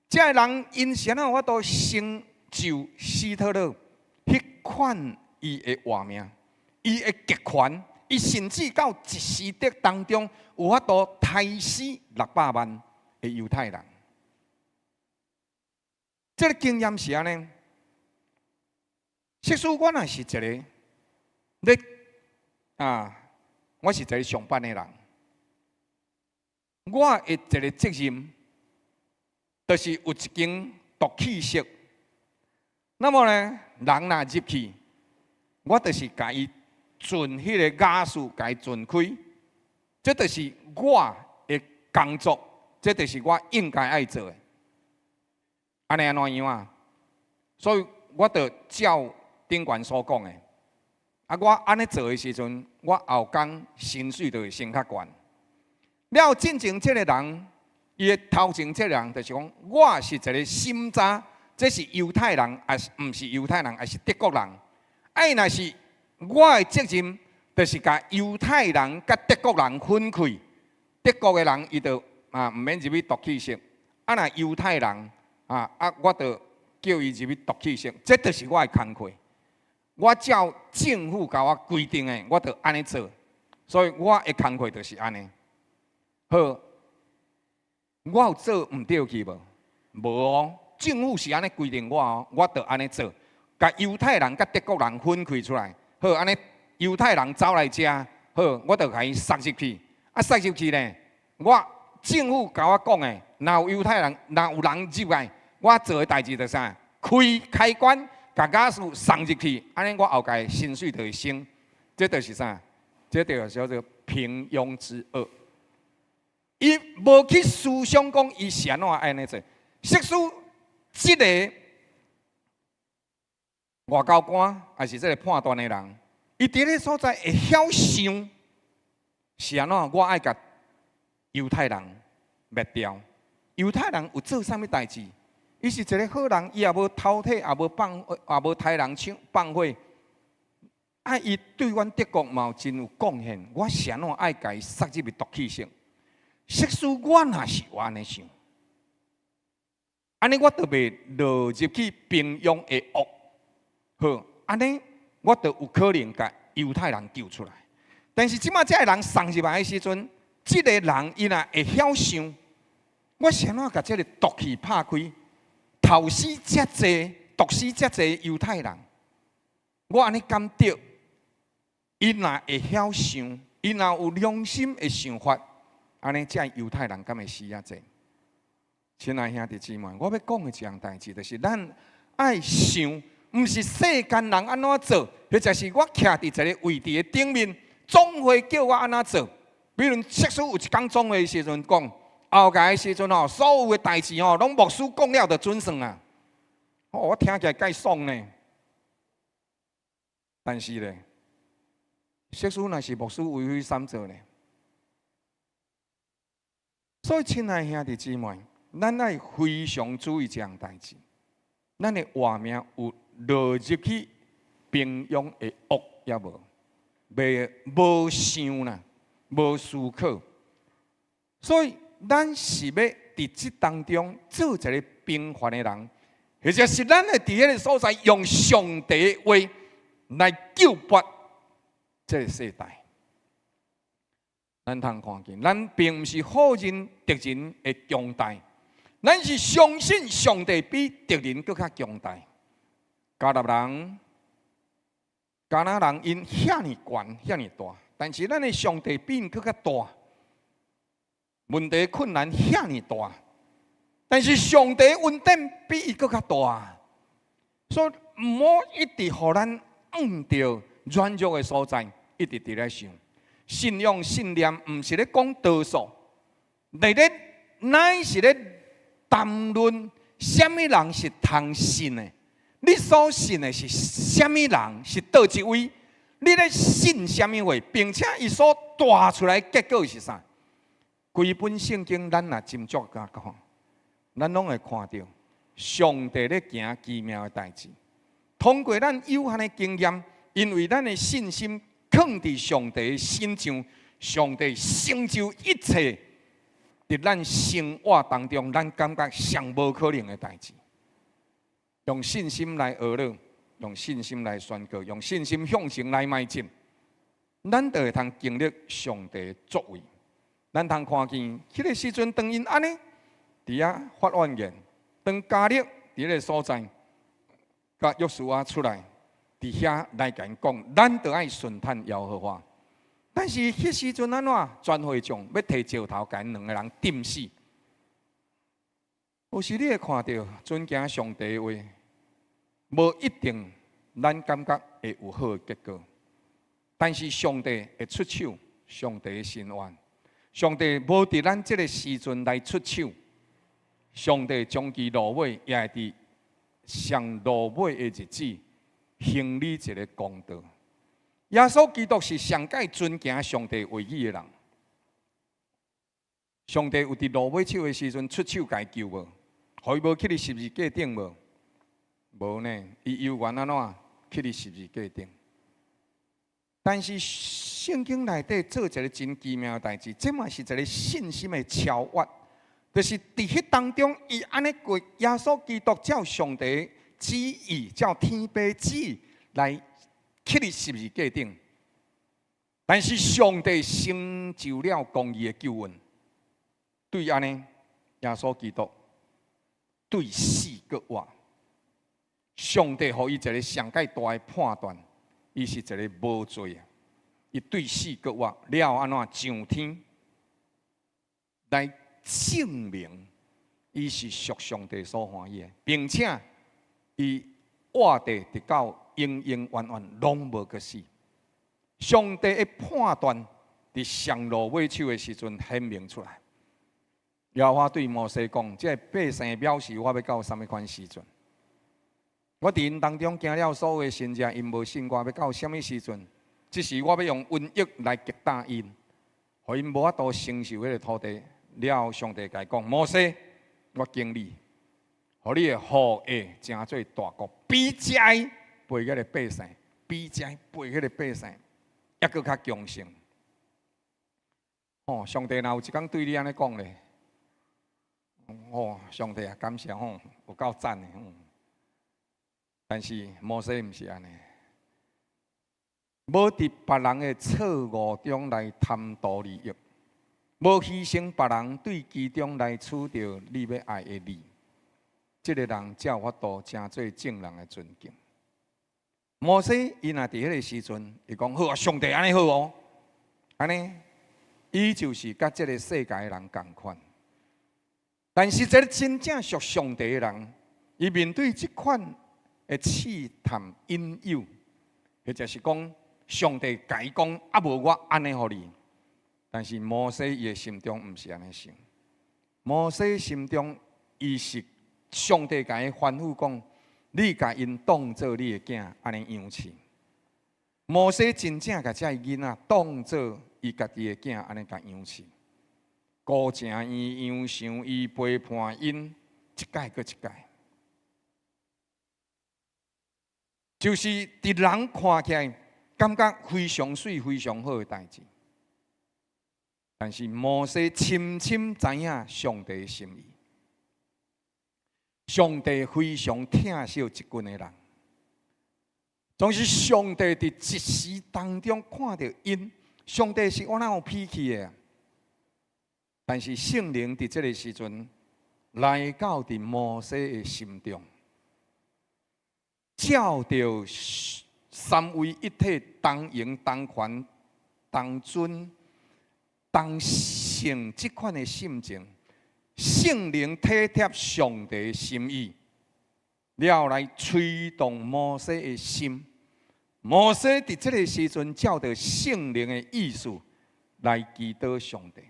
這个人𪜶是按怎有法度成就希特勒彼款伊的活命，伊的極權，伊甚至到一時的當中有法度刣死600萬的猶太人。這个經驗是按呢，實事我若是一个咧啊，我是一个上班的人，我的一个責任，就是有一間毒氣室，那麼呢，人若入去，我就是共伊盡彼个瓦斯，共伊盡開，這就是我的工作，這就是我應該愛做的。按呢按怎樣啊？所以我就照頂懸所講的。啊，我按呢做的時陣，我後工薪水就會升較懸。了進前這个人，伊的頭前這个人就是講，我是一个審查，這是猶太人，抑是毋是猶太人，抑是德國人？啊，若是我的責任，就是共猶太人佮德國人分開。德國的人，伊就啊毋免入去毒氣室；啊，若猶太人啊啊，我就叫伊入去毒氣室。這就是我的工課。我照政府共我規定的，我就按呢做。所以我的工課就是按呢。好，我有做毋對去無？無哦，政府是按呢規定我哦，我就按呢做。共猶太人佮德國人分開出來。好，按呢猶太人走來遮，好，我就共伊塞入去。啊，塞入去呢，我政府共我講的，若有猶太人，若有人入來，我做的代誌就是啥？開開關，共瓦斯送入去，按呢我後蓋薪水就會升。這就是啥？這就是叫做平庸之惡。伊無去思想講伊是按怎按呢做。實事這个外交官，抑是這个判斷的人，伊佇咧所在會曉想是按怎？我愛共猶太人滅掉。猶太人有做啥物代誌？伊是一个好人，伊也無偷提，也無放，也無刣人搶放火。啊，伊對阮德國嘛有真有貢獻。我是按怎愛共伊塞入去毒氣室？實事我若是有按呢想，按呢我就袂落入去平庸的惡。好，按呢我就有可能共猶太人救出來。但是這馬這个人送入來的時陣，這个人伊若會曉想，我是按怎共這个毒氣拍開，刣頭死遮濟、毒死遮濟猶太人，我按呢敢對？𪜶若會曉想，𪜶若有良心的想法，按呢遮猶太人敢會死遮濟？親愛兄弟姊妹，我欲講的一項代誌，就是咱愛想，毋是世間人按怎做，或者是我徛佇一个位置的頂面，總會叫我按怎做。比如，即使有一工總會的時陣講，後蓋的時陣吼，所有的代誌吼，攏牧師講了就準算啊。哦，我聽起來蓋爽呢。但是咧，即使若是牧師為非三做呢？所以，親愛兄弟姊妹，咱愛非常注意這項代誌。咱的活命有落入去平庸的惡抑無？袂無想啦，無思考。所以，咱是欲佇這當中做一个平凡的人，或者是咱會佇彼个所在用上帝的話來救拔這个世代。咱通看見，咱並毋是否認敵人的強大，咱是相信上帝比敵人閣較強大。迦南人，迦南人𪜶遐爾懸，遐爾大，但是咱的上帝比𪜶閣較大。問題困難遐爾大，但是上帝恩典比伊閣較大，所以毋好一直予咱囥著軟弱的所在，一直佇咧想。信仰信念毋是咧講多數，來咧乃是咧談論啥物人是通信的。你所信的是啥物人？是佗一位？你咧信啥物話？並且伊所帶出來結果是啥？規本聖經咱若斟酌共看，咱攏會看著上帝咧行奇妙的代誌。通過咱有限的經驗，因為咱的信心囥佇上帝的身上，上帝成就一切，佇咱生活當中，咱感覺上無可能的代誌。用信心來學了，用信心來宣告，用信心向前來邁進，咱就會通經歷上帝的作為。咱通看見，彼个時陣，當𪜶按呢佇遐發怨言，當迦勒佇彼个所在，佮約書亞出來，佇遐來共𪜶講，咱著愛順趁耶和華。但是彼時陣按怎？全會眾欲提石頭共𪜶兩个人釘死。有時你會看著遵行上帝的話，無一定咱感覺會有好的結果。但是上帝會出手，上帝的心願。上帝無佇咱這个時陣來出手，上帝終其落尾也會佇上落尾的日子行你一个公道。耶穌基督是上蓋遵行上帝話語的人。上帝有佇落尾手的時陣出手共伊救無？予伊無去佇十字架頂無？無呢，伊猶原按怎去佇十字架頂？但是聖經內底做一个真奇妙的代誌，這嘛是一个信心的超越，就是佇彼當中，伊按呢過，耶穌基督照上帝旨意，照天父旨意來去佇十字架頂。但是上帝成就了公義的救恩，對按呢，耶穌基督對死閣活，上帝予伊一个上蓋大的判斷。伊是一个無罪的，伊對死閣活了，按怎上天來證明伊是屬上帝所歡喜的，並且伊活地直到永永遠遠攏無閣死。上帝的判斷佇上落尾手的時陣顯明出來。耶和華對摩西講：這个百姓藐視我，欲到啥物款時陣？我佇𪜶當中行了所有的神跡，𪜶無信我，欲到啥物時陣？這時我欲用瘟疫來擊打𪜶，予𪜶無法度承受彼个土地。了後，上帝共伊講：摩西，我揀你，予你的後裔成做大國，比這背彼个百姓，比這背彼个百姓，猶閣較強盛。哦，上帝若有一工對你按呢講咧，哦，上帝啊，感謝吼，有夠讚的。但是摩西毋是按呢，無佇別人的錯誤中來貪圖利益，無犧牲別人對其中來取著你欲愛的利。這个人才有法度成做眾人的尊敬。摩西伊若佇彼个時陣，伊講好啊，上帝按呢好哦，按呢，伊就是佮這个世界的人仝款。但是，這个真正屬上帝的人，伊面對這款的試探引誘，或者是講上帝共伊講，啊無我按呢予你。但是摩西伊的心中毋是按呢想，摩西心中伊是上帝共伊吩咐講，你共𪜶當做你的囝，按呢養飼。摩西真正共這个囡仔當做伊家己的囝，按呢共養飼。顧成伊養想伊陪伴𪜶一屆閣一屆，就是佇人看起來感覺非常媠、非常好的代誌，但是摩西深深知影上帝的心意，上帝非常疼惜這群的人，總是上帝佇一時當中看著𪜶，上帝是按怎有脾氣的？但是聖靈佇這个時陣來到佇摩西的心中，照著三位一體同榮同權同尊同聖這款的心情，聖靈體貼上帝的心意，了來催動摩西的心。摩西佇這个時陣照著聖靈的意思來祈禱上帝。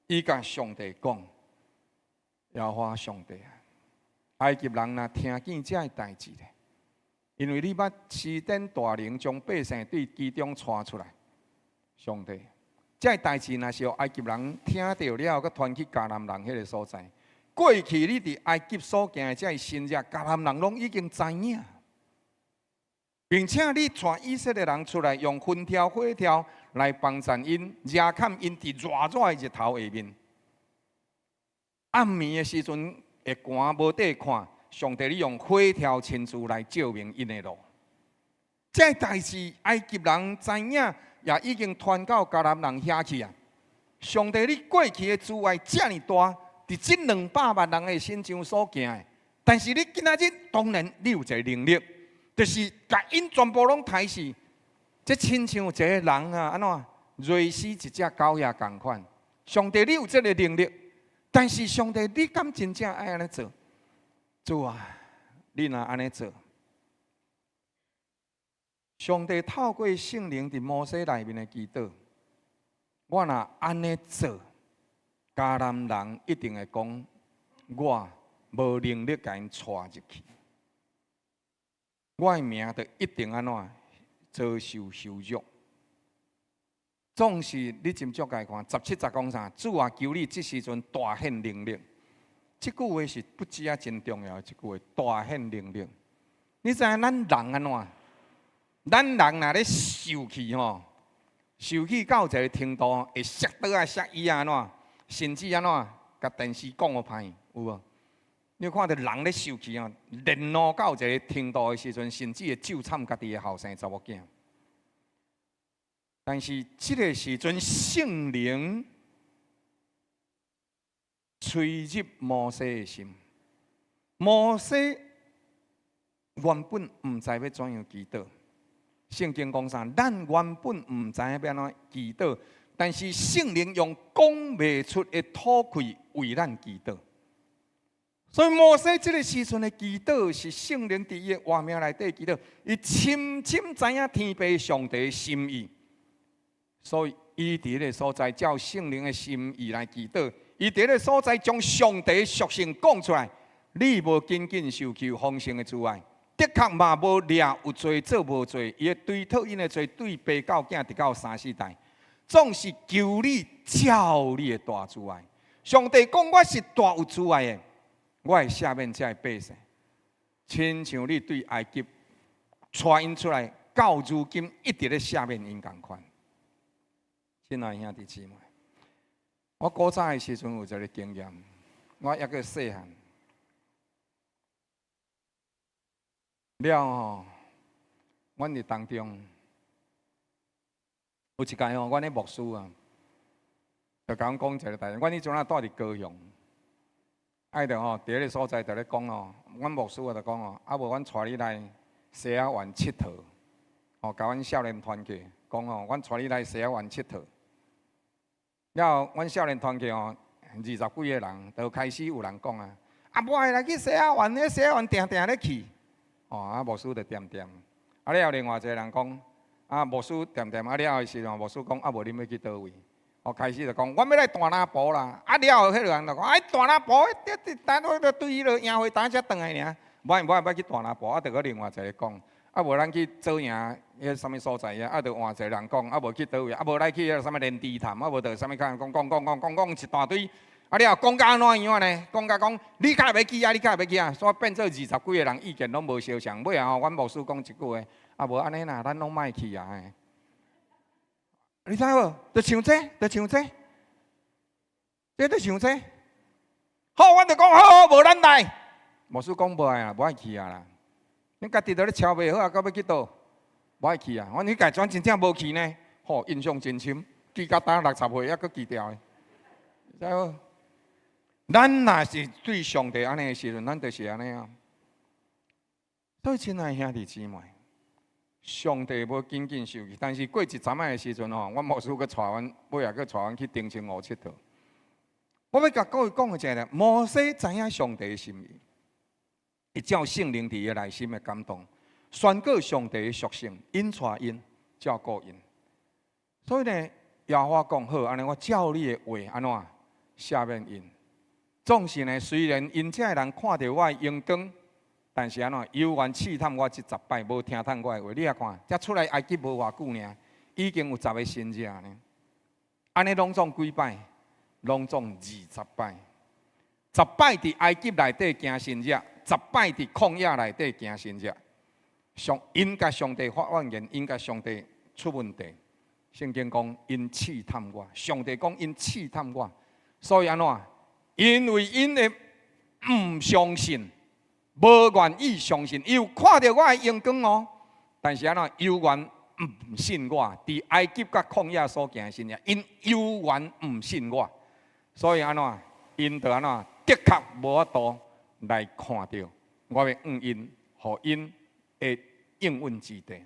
伊共上帝講：耶和華上帝啊，埃及人若聽見這个代誌咧，因為你捌施展大能，將百姓對其中帶出來。上帝，這个代誌若是予埃及人聽著了後，閣傳去迦南人彼个所在。過去你佇埃及所行的這个神蹟，迦南人攏已經知影，並且你帶以色列人出來，用雲柱火柱來幫贊𪜶，遮蓋𪜶佇熱熱的日頭下面。暗暝的時陣會寒無得看，上帝你用火柱親自來照明𪜶的路。這个代誌埃及人知影，也已經傳到迦南人遐去啊！上帝你過去的慈愛遮爾大，佇這200萬人的身上所行的，但是你今仔日當然你有一个能力，就是共𪜶全部攏刣死。這親像一个人啊，按怎躈死一隻狗仔仝款。上帝，你有這个能力，但是上帝，你敢真正愛按呢做？主啊，你若按呢做，上帝透過聖靈佇摩西內面的祈禱，我若按呢做，迦南人一定會講我無能力共𪜶帶入去，我的名就一定按怎遭受羞辱。總是你斟酌共看，17節講啥？主啊，求你這時陣大顯能力。這句話是不止啊，真重要的一句話，大顯能力。你知影咱人按怎？咱人若咧受氣吼，受氣到一个程度，會摔桌仔、摔椅仔按怎？甚至按怎？共電視講予歹，有無？你有看著人咧受氣哦，連怒到一个程度的時陣，甚至會咒慘家己的後生查某囝。但是這个時陣，聖靈吹入摩西的心，摩西原本毋知欲怎樣祈禱。聖經講啥？咱原本毋知影欲按怎祈禱，但是聖靈用講袂出的吐氣為咱祈禱。所以摩西這个時陣的祈禱是聖靈佇伊的活命內底祈禱，伊深深知影天父上帝的心意，所以伊佇彼个所在照聖靈的心意來祈禱。伊佇彼个所在將上帝的屬性講出來，你無僅僅受求豐盛的慈愛，的確嘛無掠有罪做無罪，伊會追討𪜶的罪，對爸到囝，直到三四代，總是求你照你的大慈愛。上帝講我是大有慈愛的，我會赦免這个百姓，親像你對埃及帶𪜶出來，到如今一直咧赦免𪜶仝款。親愛兄弟姊妹，我古早的時陣有一个經驗，我猶閣細漢，了吼，阮佇當中有一屆吼，阮的牧師啊，就共阮講一个代誌。阮彼陣仔住佇高雄，愛著吼，佇彼个所在就咧講哦，阮牧師就講哦，啊無阮帶你來西仔灣𨑨迌，哦，共阮少年團契講哦，阮帶你來西仔灣𨑨迌。了後，阮少年團契哦，二十幾個人，就開始有人講啊，啊無愛來去西仔灣，彼西仔灣定定咧去，哦，啊牧師就恬恬。啊了後另外一個人講，啊牧師恬恬，啊了後的時陣，牧師講，啊無恁欲去佗位？哦，開始就講，阮欲來大林埔啦。啊了後，彼個人就講，哎大林埔，這這等我對彼个營會等才轉來爾，無愛無愛欲去大林埔，啊，就閣另外一個講，啊無咱去左營，彼个啥物所在啊？啊，就換一個人講，啊無去佗位，啊無來去彼个啥物蓮池潭，啊無就啥物講講講講講講一大堆。啊了後講甲按怎樣呢？講甲講，你敢會欲去啊？你敢會欲去啊？所以變做二十幾個人意見攏無相仝。尾後吼，阮牧師講一句話，啊無按呢啦，咱攏莫去啊！你知無？就像這，就像這，這就像這。好，阮就講好，無咱來。牧師講無愛啊，無愛去啊啦。你家己佇咧抄袂好啊，閣欲去佗？無愛去啊！阮彼屆轉真正無去呢。吼，印象真深，記甲今60歲猶閣記牢的。知無？咱若是對上帝按呢的時陣，咱就是按呢啊。所以，親愛兄弟姊妹，上帝無緊緊受氣，但是過一陣仔的時陣吼，阮牧師閣帶阮，尾仔閣帶阮去澄清湖𨑨迌。我欲共各位講的一個，摩西知影上帝的心意，伊照聖靈佇伊內心的感動，宣告上帝的屬性，𪜶帶𪜶照顧𪜶。所以呢，耶和華講好，按呢我照你的話按怎赦免𪜶。總是呢，雖然𪜶這个人看著我的榮光，但是按怎猶原試探我這十擺，無聽從我的話。你也看，才出來埃及無偌久爾，已經有十个神跡呢。按呢攏總幾擺？攏總20擺。十擺佇埃及內底行神跡，十擺佇曠野內底行神跡。上𪜶共上帝發怨言，𪜶共上帝出問題。聖經講𪜶試探我，上帝講𪜶試探我，所以按怎？因為𪜶的毋相信，無願意相信，伊有看著我的榮光哦，但是按怎猶原毋信我，佇埃及佮曠野所行的神跡，𪜶猶原毋信我，所以按怎？𪜶就按怎？的確無法度來看著我欲向𪜶，予𪜶的應允之地。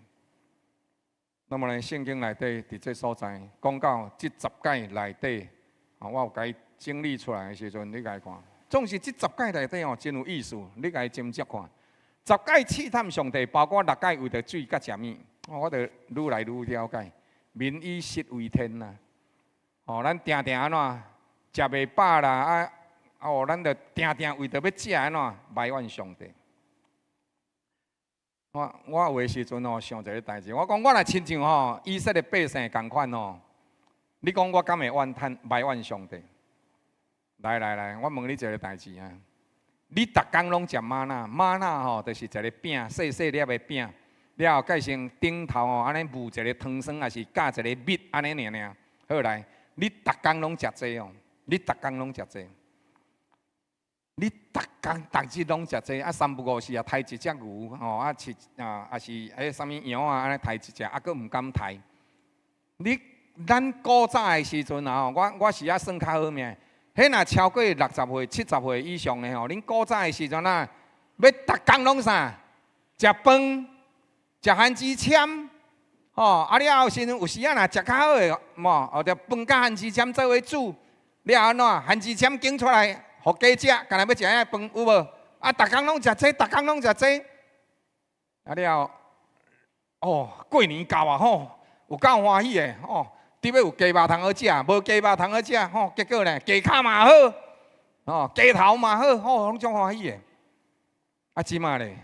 那麼呢，聖經內底佇這所在講到這十誡內底，啊，我有共伊整理出來的時陣，你共伊看，總是這十誡內底哦，真有意思，你共伊斟酌看。十誡試探上帝，包括六誡為著水佮食物，我就愈來愈了解。民以食為天啦，哦，咱定定按怎食袂飽啦，啊哦，咱就定定為著欲食按怎埋怨上帝。我我有的時陣哦，想一个代誌，我講我若親像吼以色列百姓仝款哦，你講我敢會怨嘆埋怨上帝？來來來，我問你一个代誌啊！你逐工攏食嗎哪？嗎哪吼，就是一个餅，細細粒的餅，了後蓋成頂頭吼，按呢抹一个糖霜，抑是加一个蜜，按呢爾爾。好來，你逐工攏食這哦，你逐工攏食這，你逐工逐日攏食這，啊三不五時啊刣一隻牛吼，啊飼啊，抑是彼啥物羊啊，按呢刣一隻，啊閣毋敢刣。你咱古早的時陣啊吼，我我是猶算較好命。彼若超過60歲、70歲以上的吼，恁古早的時陣啊，欲逐工攏啥？食飯、食番薯簽，吼啊了後時陣有時仔若食較好的，無，哦，就飯佮番薯簽做伙煮，了後按怎？番薯簽揀出來，予雞食，干焦欲食遐飯有無？啊，逐工攏食這，逐工攏食這，啊了後，哦，過年到啊吼，有夠歡喜的吼。特別有雞肉通好食，無雞肉通好食吼，結果呢，雞跤嘛好，吼，雞頭嘛好，吼，攏足歡喜的。啊，這馬咧，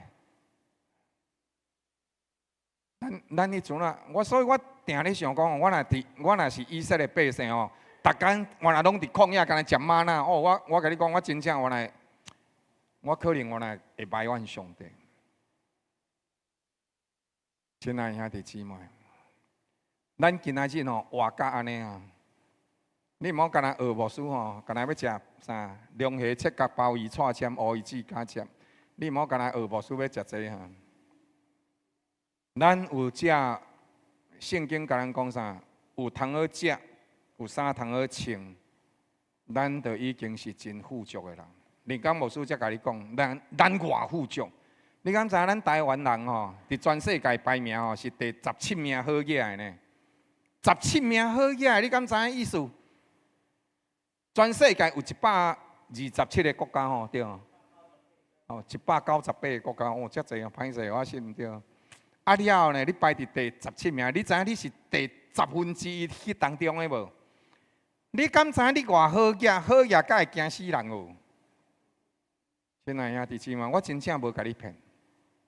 咱咱彼陣啊，我所以我定咧想講，我若佇我若是以色列百姓吼，逐工原來攏佇曠野，干焦食嗎哪，哦，我我共你講，我真正原來，我可能原來會埋怨上帝。親愛兄弟姊妹。咱今仔日吼活甲按呢啊！你毋好干焦學牧師吼，干焦欲食啥龍蝦切角鮑魚掣籤烏魚子加汁。你毋好干焦學牧師欲食這哈。咱有食聖經共咱講啥？有通好食，有衫通好穿，咱就已經是真富足的人。林剛牧師才共你講，咱咱偌富足。你敢知影咱台灣人吼，佇全世界排名吼是第十七名好額的呢？十七名好額的，你敢知影意思？全世界有127個國家吼，對無？哦，198個國家，哦，遮濟啊，歹勢，我信毋對。啊了後呢，你排佇第十七名，你知影你是第十分之一彼當中的無？你敢知影你偌好額？好額才會驚死人哦！親愛兄弟姊妹，我真正無共你騙，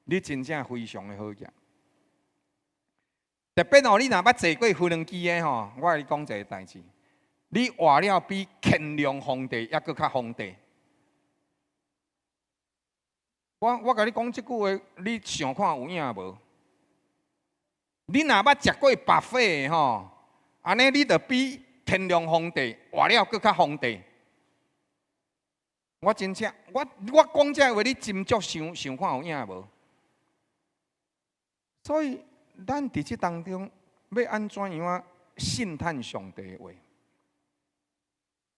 你真正非常的好額。特別哦，你若捌坐過飛輪機的吼，我共你講一个代誌，你活了比乾隆皇帝猶閣較皇帝。我共你講這句話，你想看有影無？你若捌食過 buffet 的吼，按呢你就比乾隆皇帝活了閣較皇帝。我真正，我講這話，你斟酌想想看有影無？所以，咱佇這當中欲按怎樣仔信嘆上帝的話？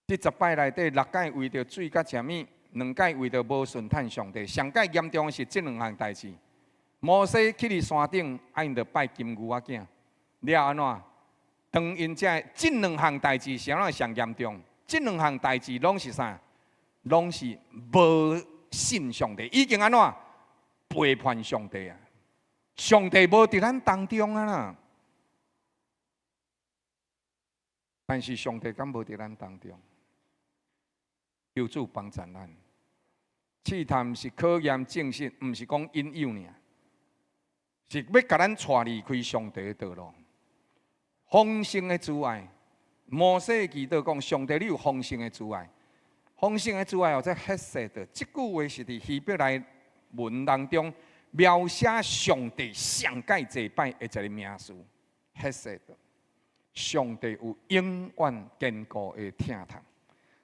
這十擺內底六擺為著水佮食物，兩擺為著無順嘆上帝。上蓋嚴重的是這兩項代誌。摩西去佇山頂，啊，𪜶就拜金牛仔囝，了按怎？當𪜶這兩項代誌是按怎上嚴重？這兩項代誌攏是啥？攏是無信上帝，已經按怎背叛上帝啊！上帝無佇咱當中啊啦，但是上帝敢無佇咱當中？求主幫助咱。試探是考驗證實，毋是講引誘爾，是欲共咱帶離開上帝的道路。豐盛的慈愛，摩西祈禱講：上帝，你有豐盛的慈愛。豐盛的慈愛或者 hesed，這句話是佇希伯來文當中描寫上帝上蓋濟擺的一个名詞。hesed，上帝有永遠堅固的疼痛，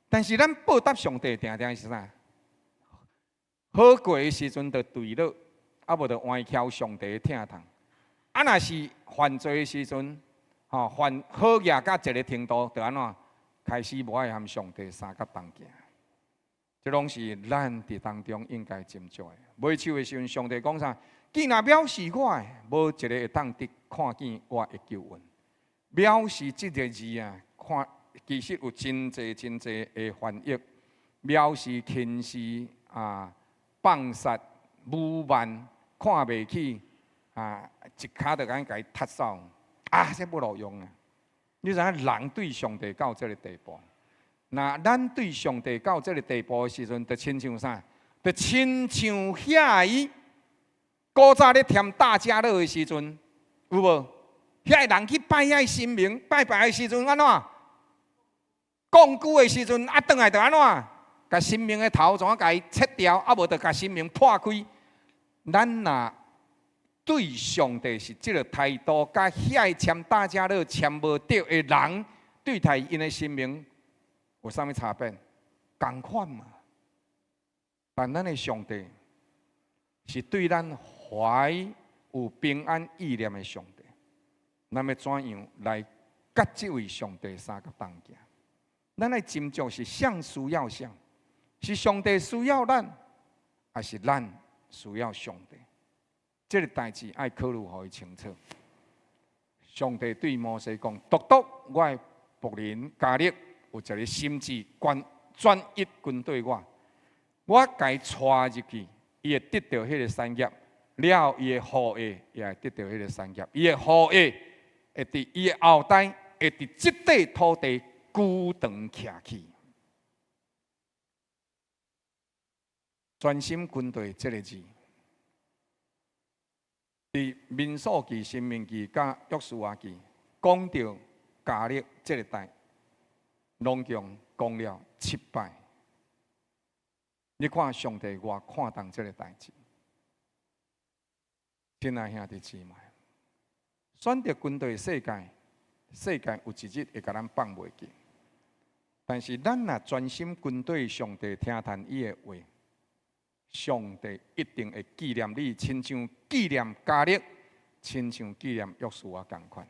但是咱報答上帝定定是啥？好過的時陣就墜落，啊無就歪蹺上帝的疼痛。啊，若是犯罪的時陣，吼犯好額到一个程度，就按怎開始無愛和上帝相佮同行。這攏是咱佇當中應該斟酌的。尾手的時陣，上帝講啥？既若藐視我的，無一个會當得看見我的救恩。藐視這个字啊，看其實有真濟真濟的翻譯。藐視、輕視啊，放殺、侮慢、看袂起啊，一跤就共共伊踢走啊，這無路用啊！你知影人對上帝到這个地步？若咱對上帝到這个地步的時陣，就親像啥？就親像遐个古早咧添大家樂的時陣，有無？遐个人去拜遐个神明，拜拜的時陣按怎？講久的時陣啊，轉來就按怎？共神明的頭怎啊共伊切掉？啊無就共神明破開。咱若對上帝是這个態度，佮遐個簽大家樂簽無著的人對待𪜶的神明，有啥物差別？仝款嘛。但咱的上帝是對咱懷有平安意念的上帝，咱欲怎樣來佮這位上帝相佮同行？咱愛斟酌是誰需要誰，是上帝需要咱，還是咱需要上帝？這个代誌愛考慮予伊清楚。上帝對摩西講：獨獨我的僕人迦勒有一个心志專一跟隨我，我共伊帶入去，伊會得著彼个產業，了後伊的後裔也會得著彼个產業，伊的後裔會佇伊的後代會佇這塊土地久長徛起。專心跟隨這个字，佇民數記、申命記佮約書亞記講著迦勒這个代，攏共講了七擺。你看上帝偌看重這个代誌，親愛兄弟姊妹，選擇跟隨世界，世界有一日會共咱放袂記。但是咱若專心跟隨上帝，聽從伊的話，上帝一定會紀念你，親像紀念迦勒，親像紀念約書亞仝款。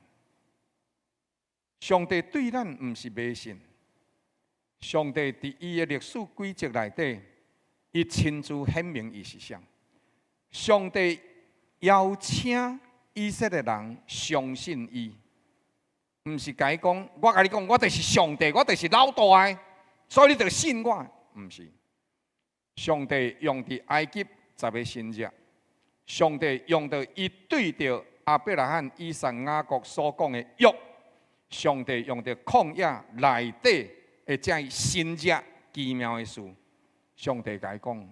上帝對咱毋是迷信，上帝佇伊的歷史軌跡內底，伊親自顯明伊是啥。上帝邀請以色列人相信伊，毋是共伊講，我共你講，我就是上帝，我就是老大的，所以你著信我。毋是，上帝用佇埃及十个神蹟，上帝用著伊對著亞伯拉罕、以撒、雅各所講的約，上帝用著曠野內底的這神蹟奇妙的事，上帝共伊講，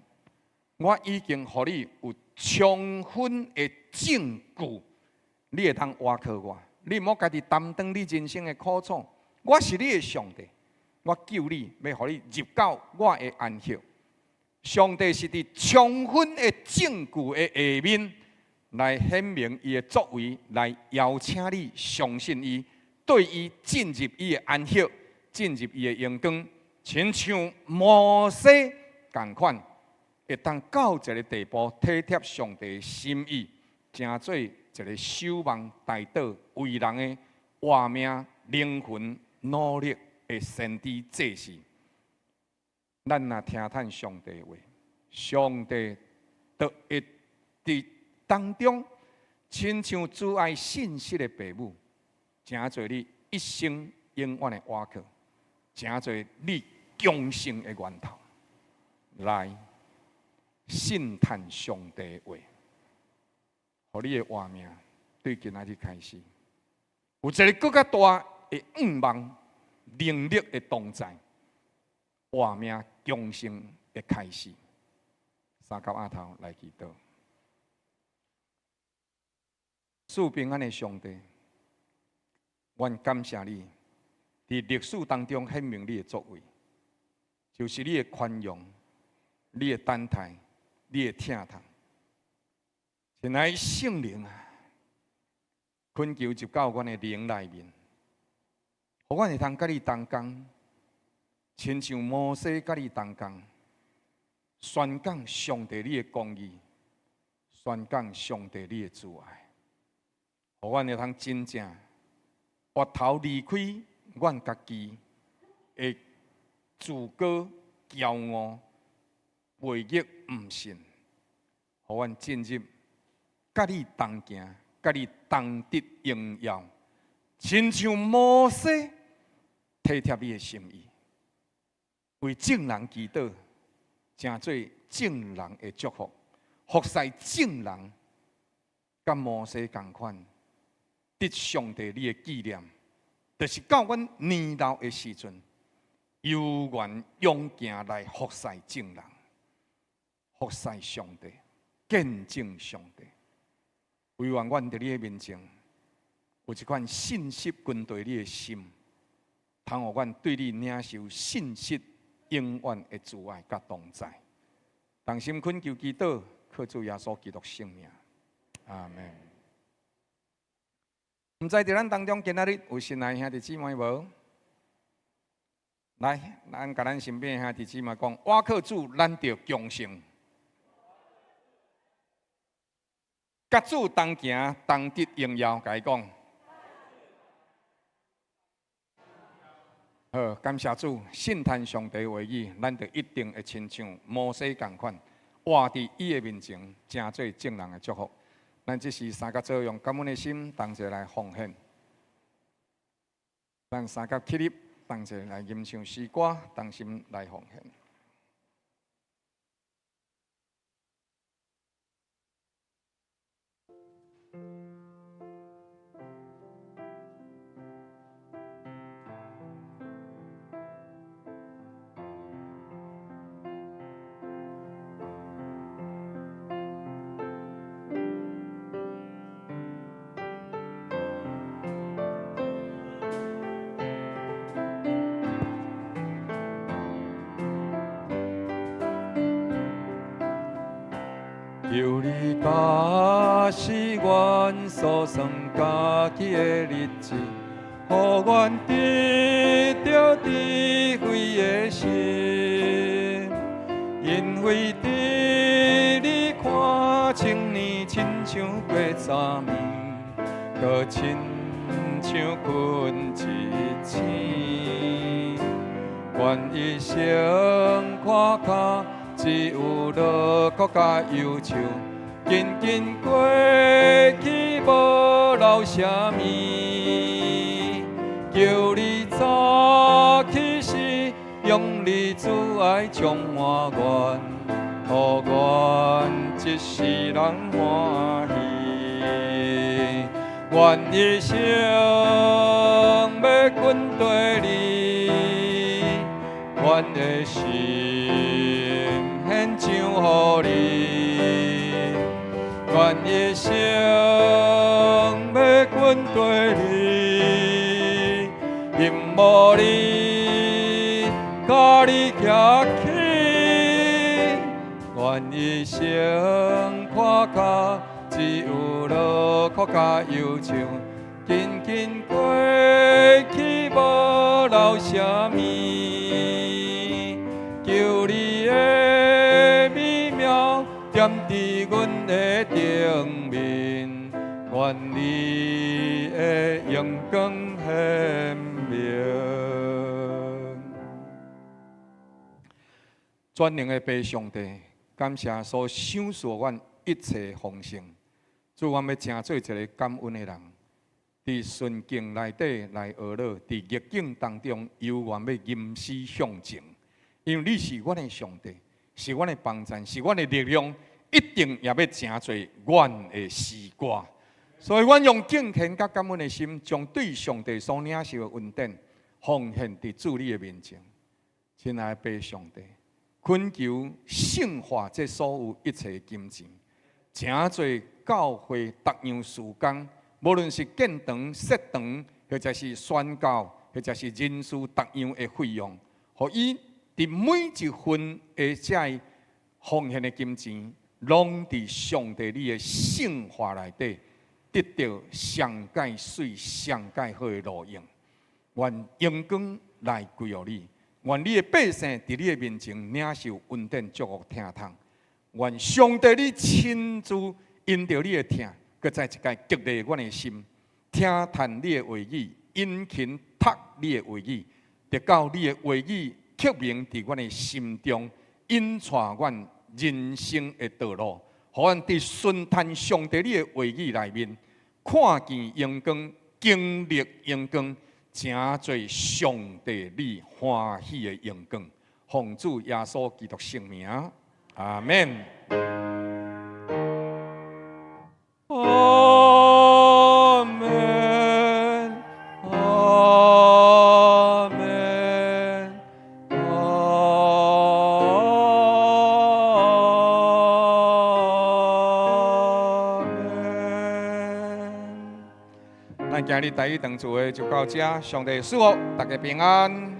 我已經予你有充分的證據，你會當倚靠我，你毋好家己擔當你人生的苦楚。我是你的上帝，我救你，欲予你入到我的安息。上帝是佇充分的證據的下面來顯明伊的作為，來邀請你相信伊，對伊進入伊的安息，進入伊的榮光，親像摩西仝款，會當到一个地步體貼上帝的心意，成做一个守望代禱為人的活命靈魂努力的先知祭司。咱若聽趁上帝話，上帝就會佇當中，親像慈愛信實的爸母，成做你一生永遠的倚靠，成做你強盛的源頭。來，信趁上帝話，予你的活命對今仔日開始，有一个閣較大的願望、能力的同在，活命強盛的開始。三跤阿頭來祈禱，賜平安的上帝，阮感謝你，佇歷史當中顯明你的作為，就是你的寬容、你的等待、你的疼痛。親愛聖靈啊，懇求入到阮的靈內面，予阮會通佮你同工，親像摩西佮你同工，宣講上帝你的公義，宣講上帝你的慈愛，予阮會通真正越頭離開阮家己的自高、驕傲、背逆、毋信，予阮進入佮你同行、佮你同得榮耀，親像摩西體貼你的心意，為眾人祈禱，成做眾人的祝福，服侍眾人，佮摩西仝款，得上帝你的紀念，就是到阮年老的時陣，猶原勇行來服侍眾人，服侍上帝，見證上帝。惟願阮佇你的面前，有一款信實跟隨你的心，通予阮對你領受信實永遠的慈愛佮同在。同心懇求祈禱，靠主耶穌基督聖名，阿們。毋知佇咱當中今仔日有新來兄弟姊妹無？來，咱共咱身邊兄弟姊妹講，倚靠主，咱就強盛。佮主同行，同得榮耀，共伊講。好，感謝主，信趁上帝話語，咱就一定會親像摩西仝款，活佇伊的面前，成做眾人的祝福。咱這時三甲做，用感恩的心，同齊來奉獻。咱三甲起立，同齊來吟唱詩歌，同心來奉獻。求你教示阮所算家己的日子，予阮得著智慧的心。因為佇你看千年，親像過昨暝，閣親像睏一醒。願一生看較一只有勞苦佮憂愁，緊緊過去無留啥物。求你早起時，用你慈愛充滿阮，予阮一世人歡喜。願一生欲跟綴你，阮的心獻上予你。願一生欲跟綴你，仰慕你，佮你行去。願一生看較，只有勞苦佮憂愁，緊緊過去無留啥物。求你的美妙踮佇阮的頂面，願你的榮光顯明。全能的父上帝，感謝所賞賜阮一切豐盛。主，阮欲成做一个感恩的人，佇順境內底來學樂，佇逆境當中猶原欲吟詩向前。因為你是阮的上帝，是阮的幫贊，是阮的力量，一定也欲成做阮的詩歌。所以，阮用敬虔佮感恩的心，將對上帝所領受的恩典奉獻佇主你的面前。親愛的父上帝，懇求聖化這所有一切金錢，成做教會逐樣事工，無論是建堂、設堂，或者是宣教，或者是人事逐樣的費用，予伊佇每一份的這奉獻的金錢，攏佇上帝你的聖化內底，得著上蓋媠、上蓋好的路用。願榮光來歸予你，願你的百姓佇你的面前領受恩典、祝福、疼痛。願上帝你親自因著你的疼，閣再一擺激勵阮的心，聽嘆你的話語，殷勤讀你的話語，直到你的話語刻銘佇阮的心中，引帶阮人生的道路，予阮佇順嘆上帝你的話語內面，看見榮光，經歷榮光，成做上帝你歡喜的榮光。奉主耶穌基督聖名，阿們。阿們，阿們，阿們。咱今日台語堂聚會就到這，上帝賜福大家平安。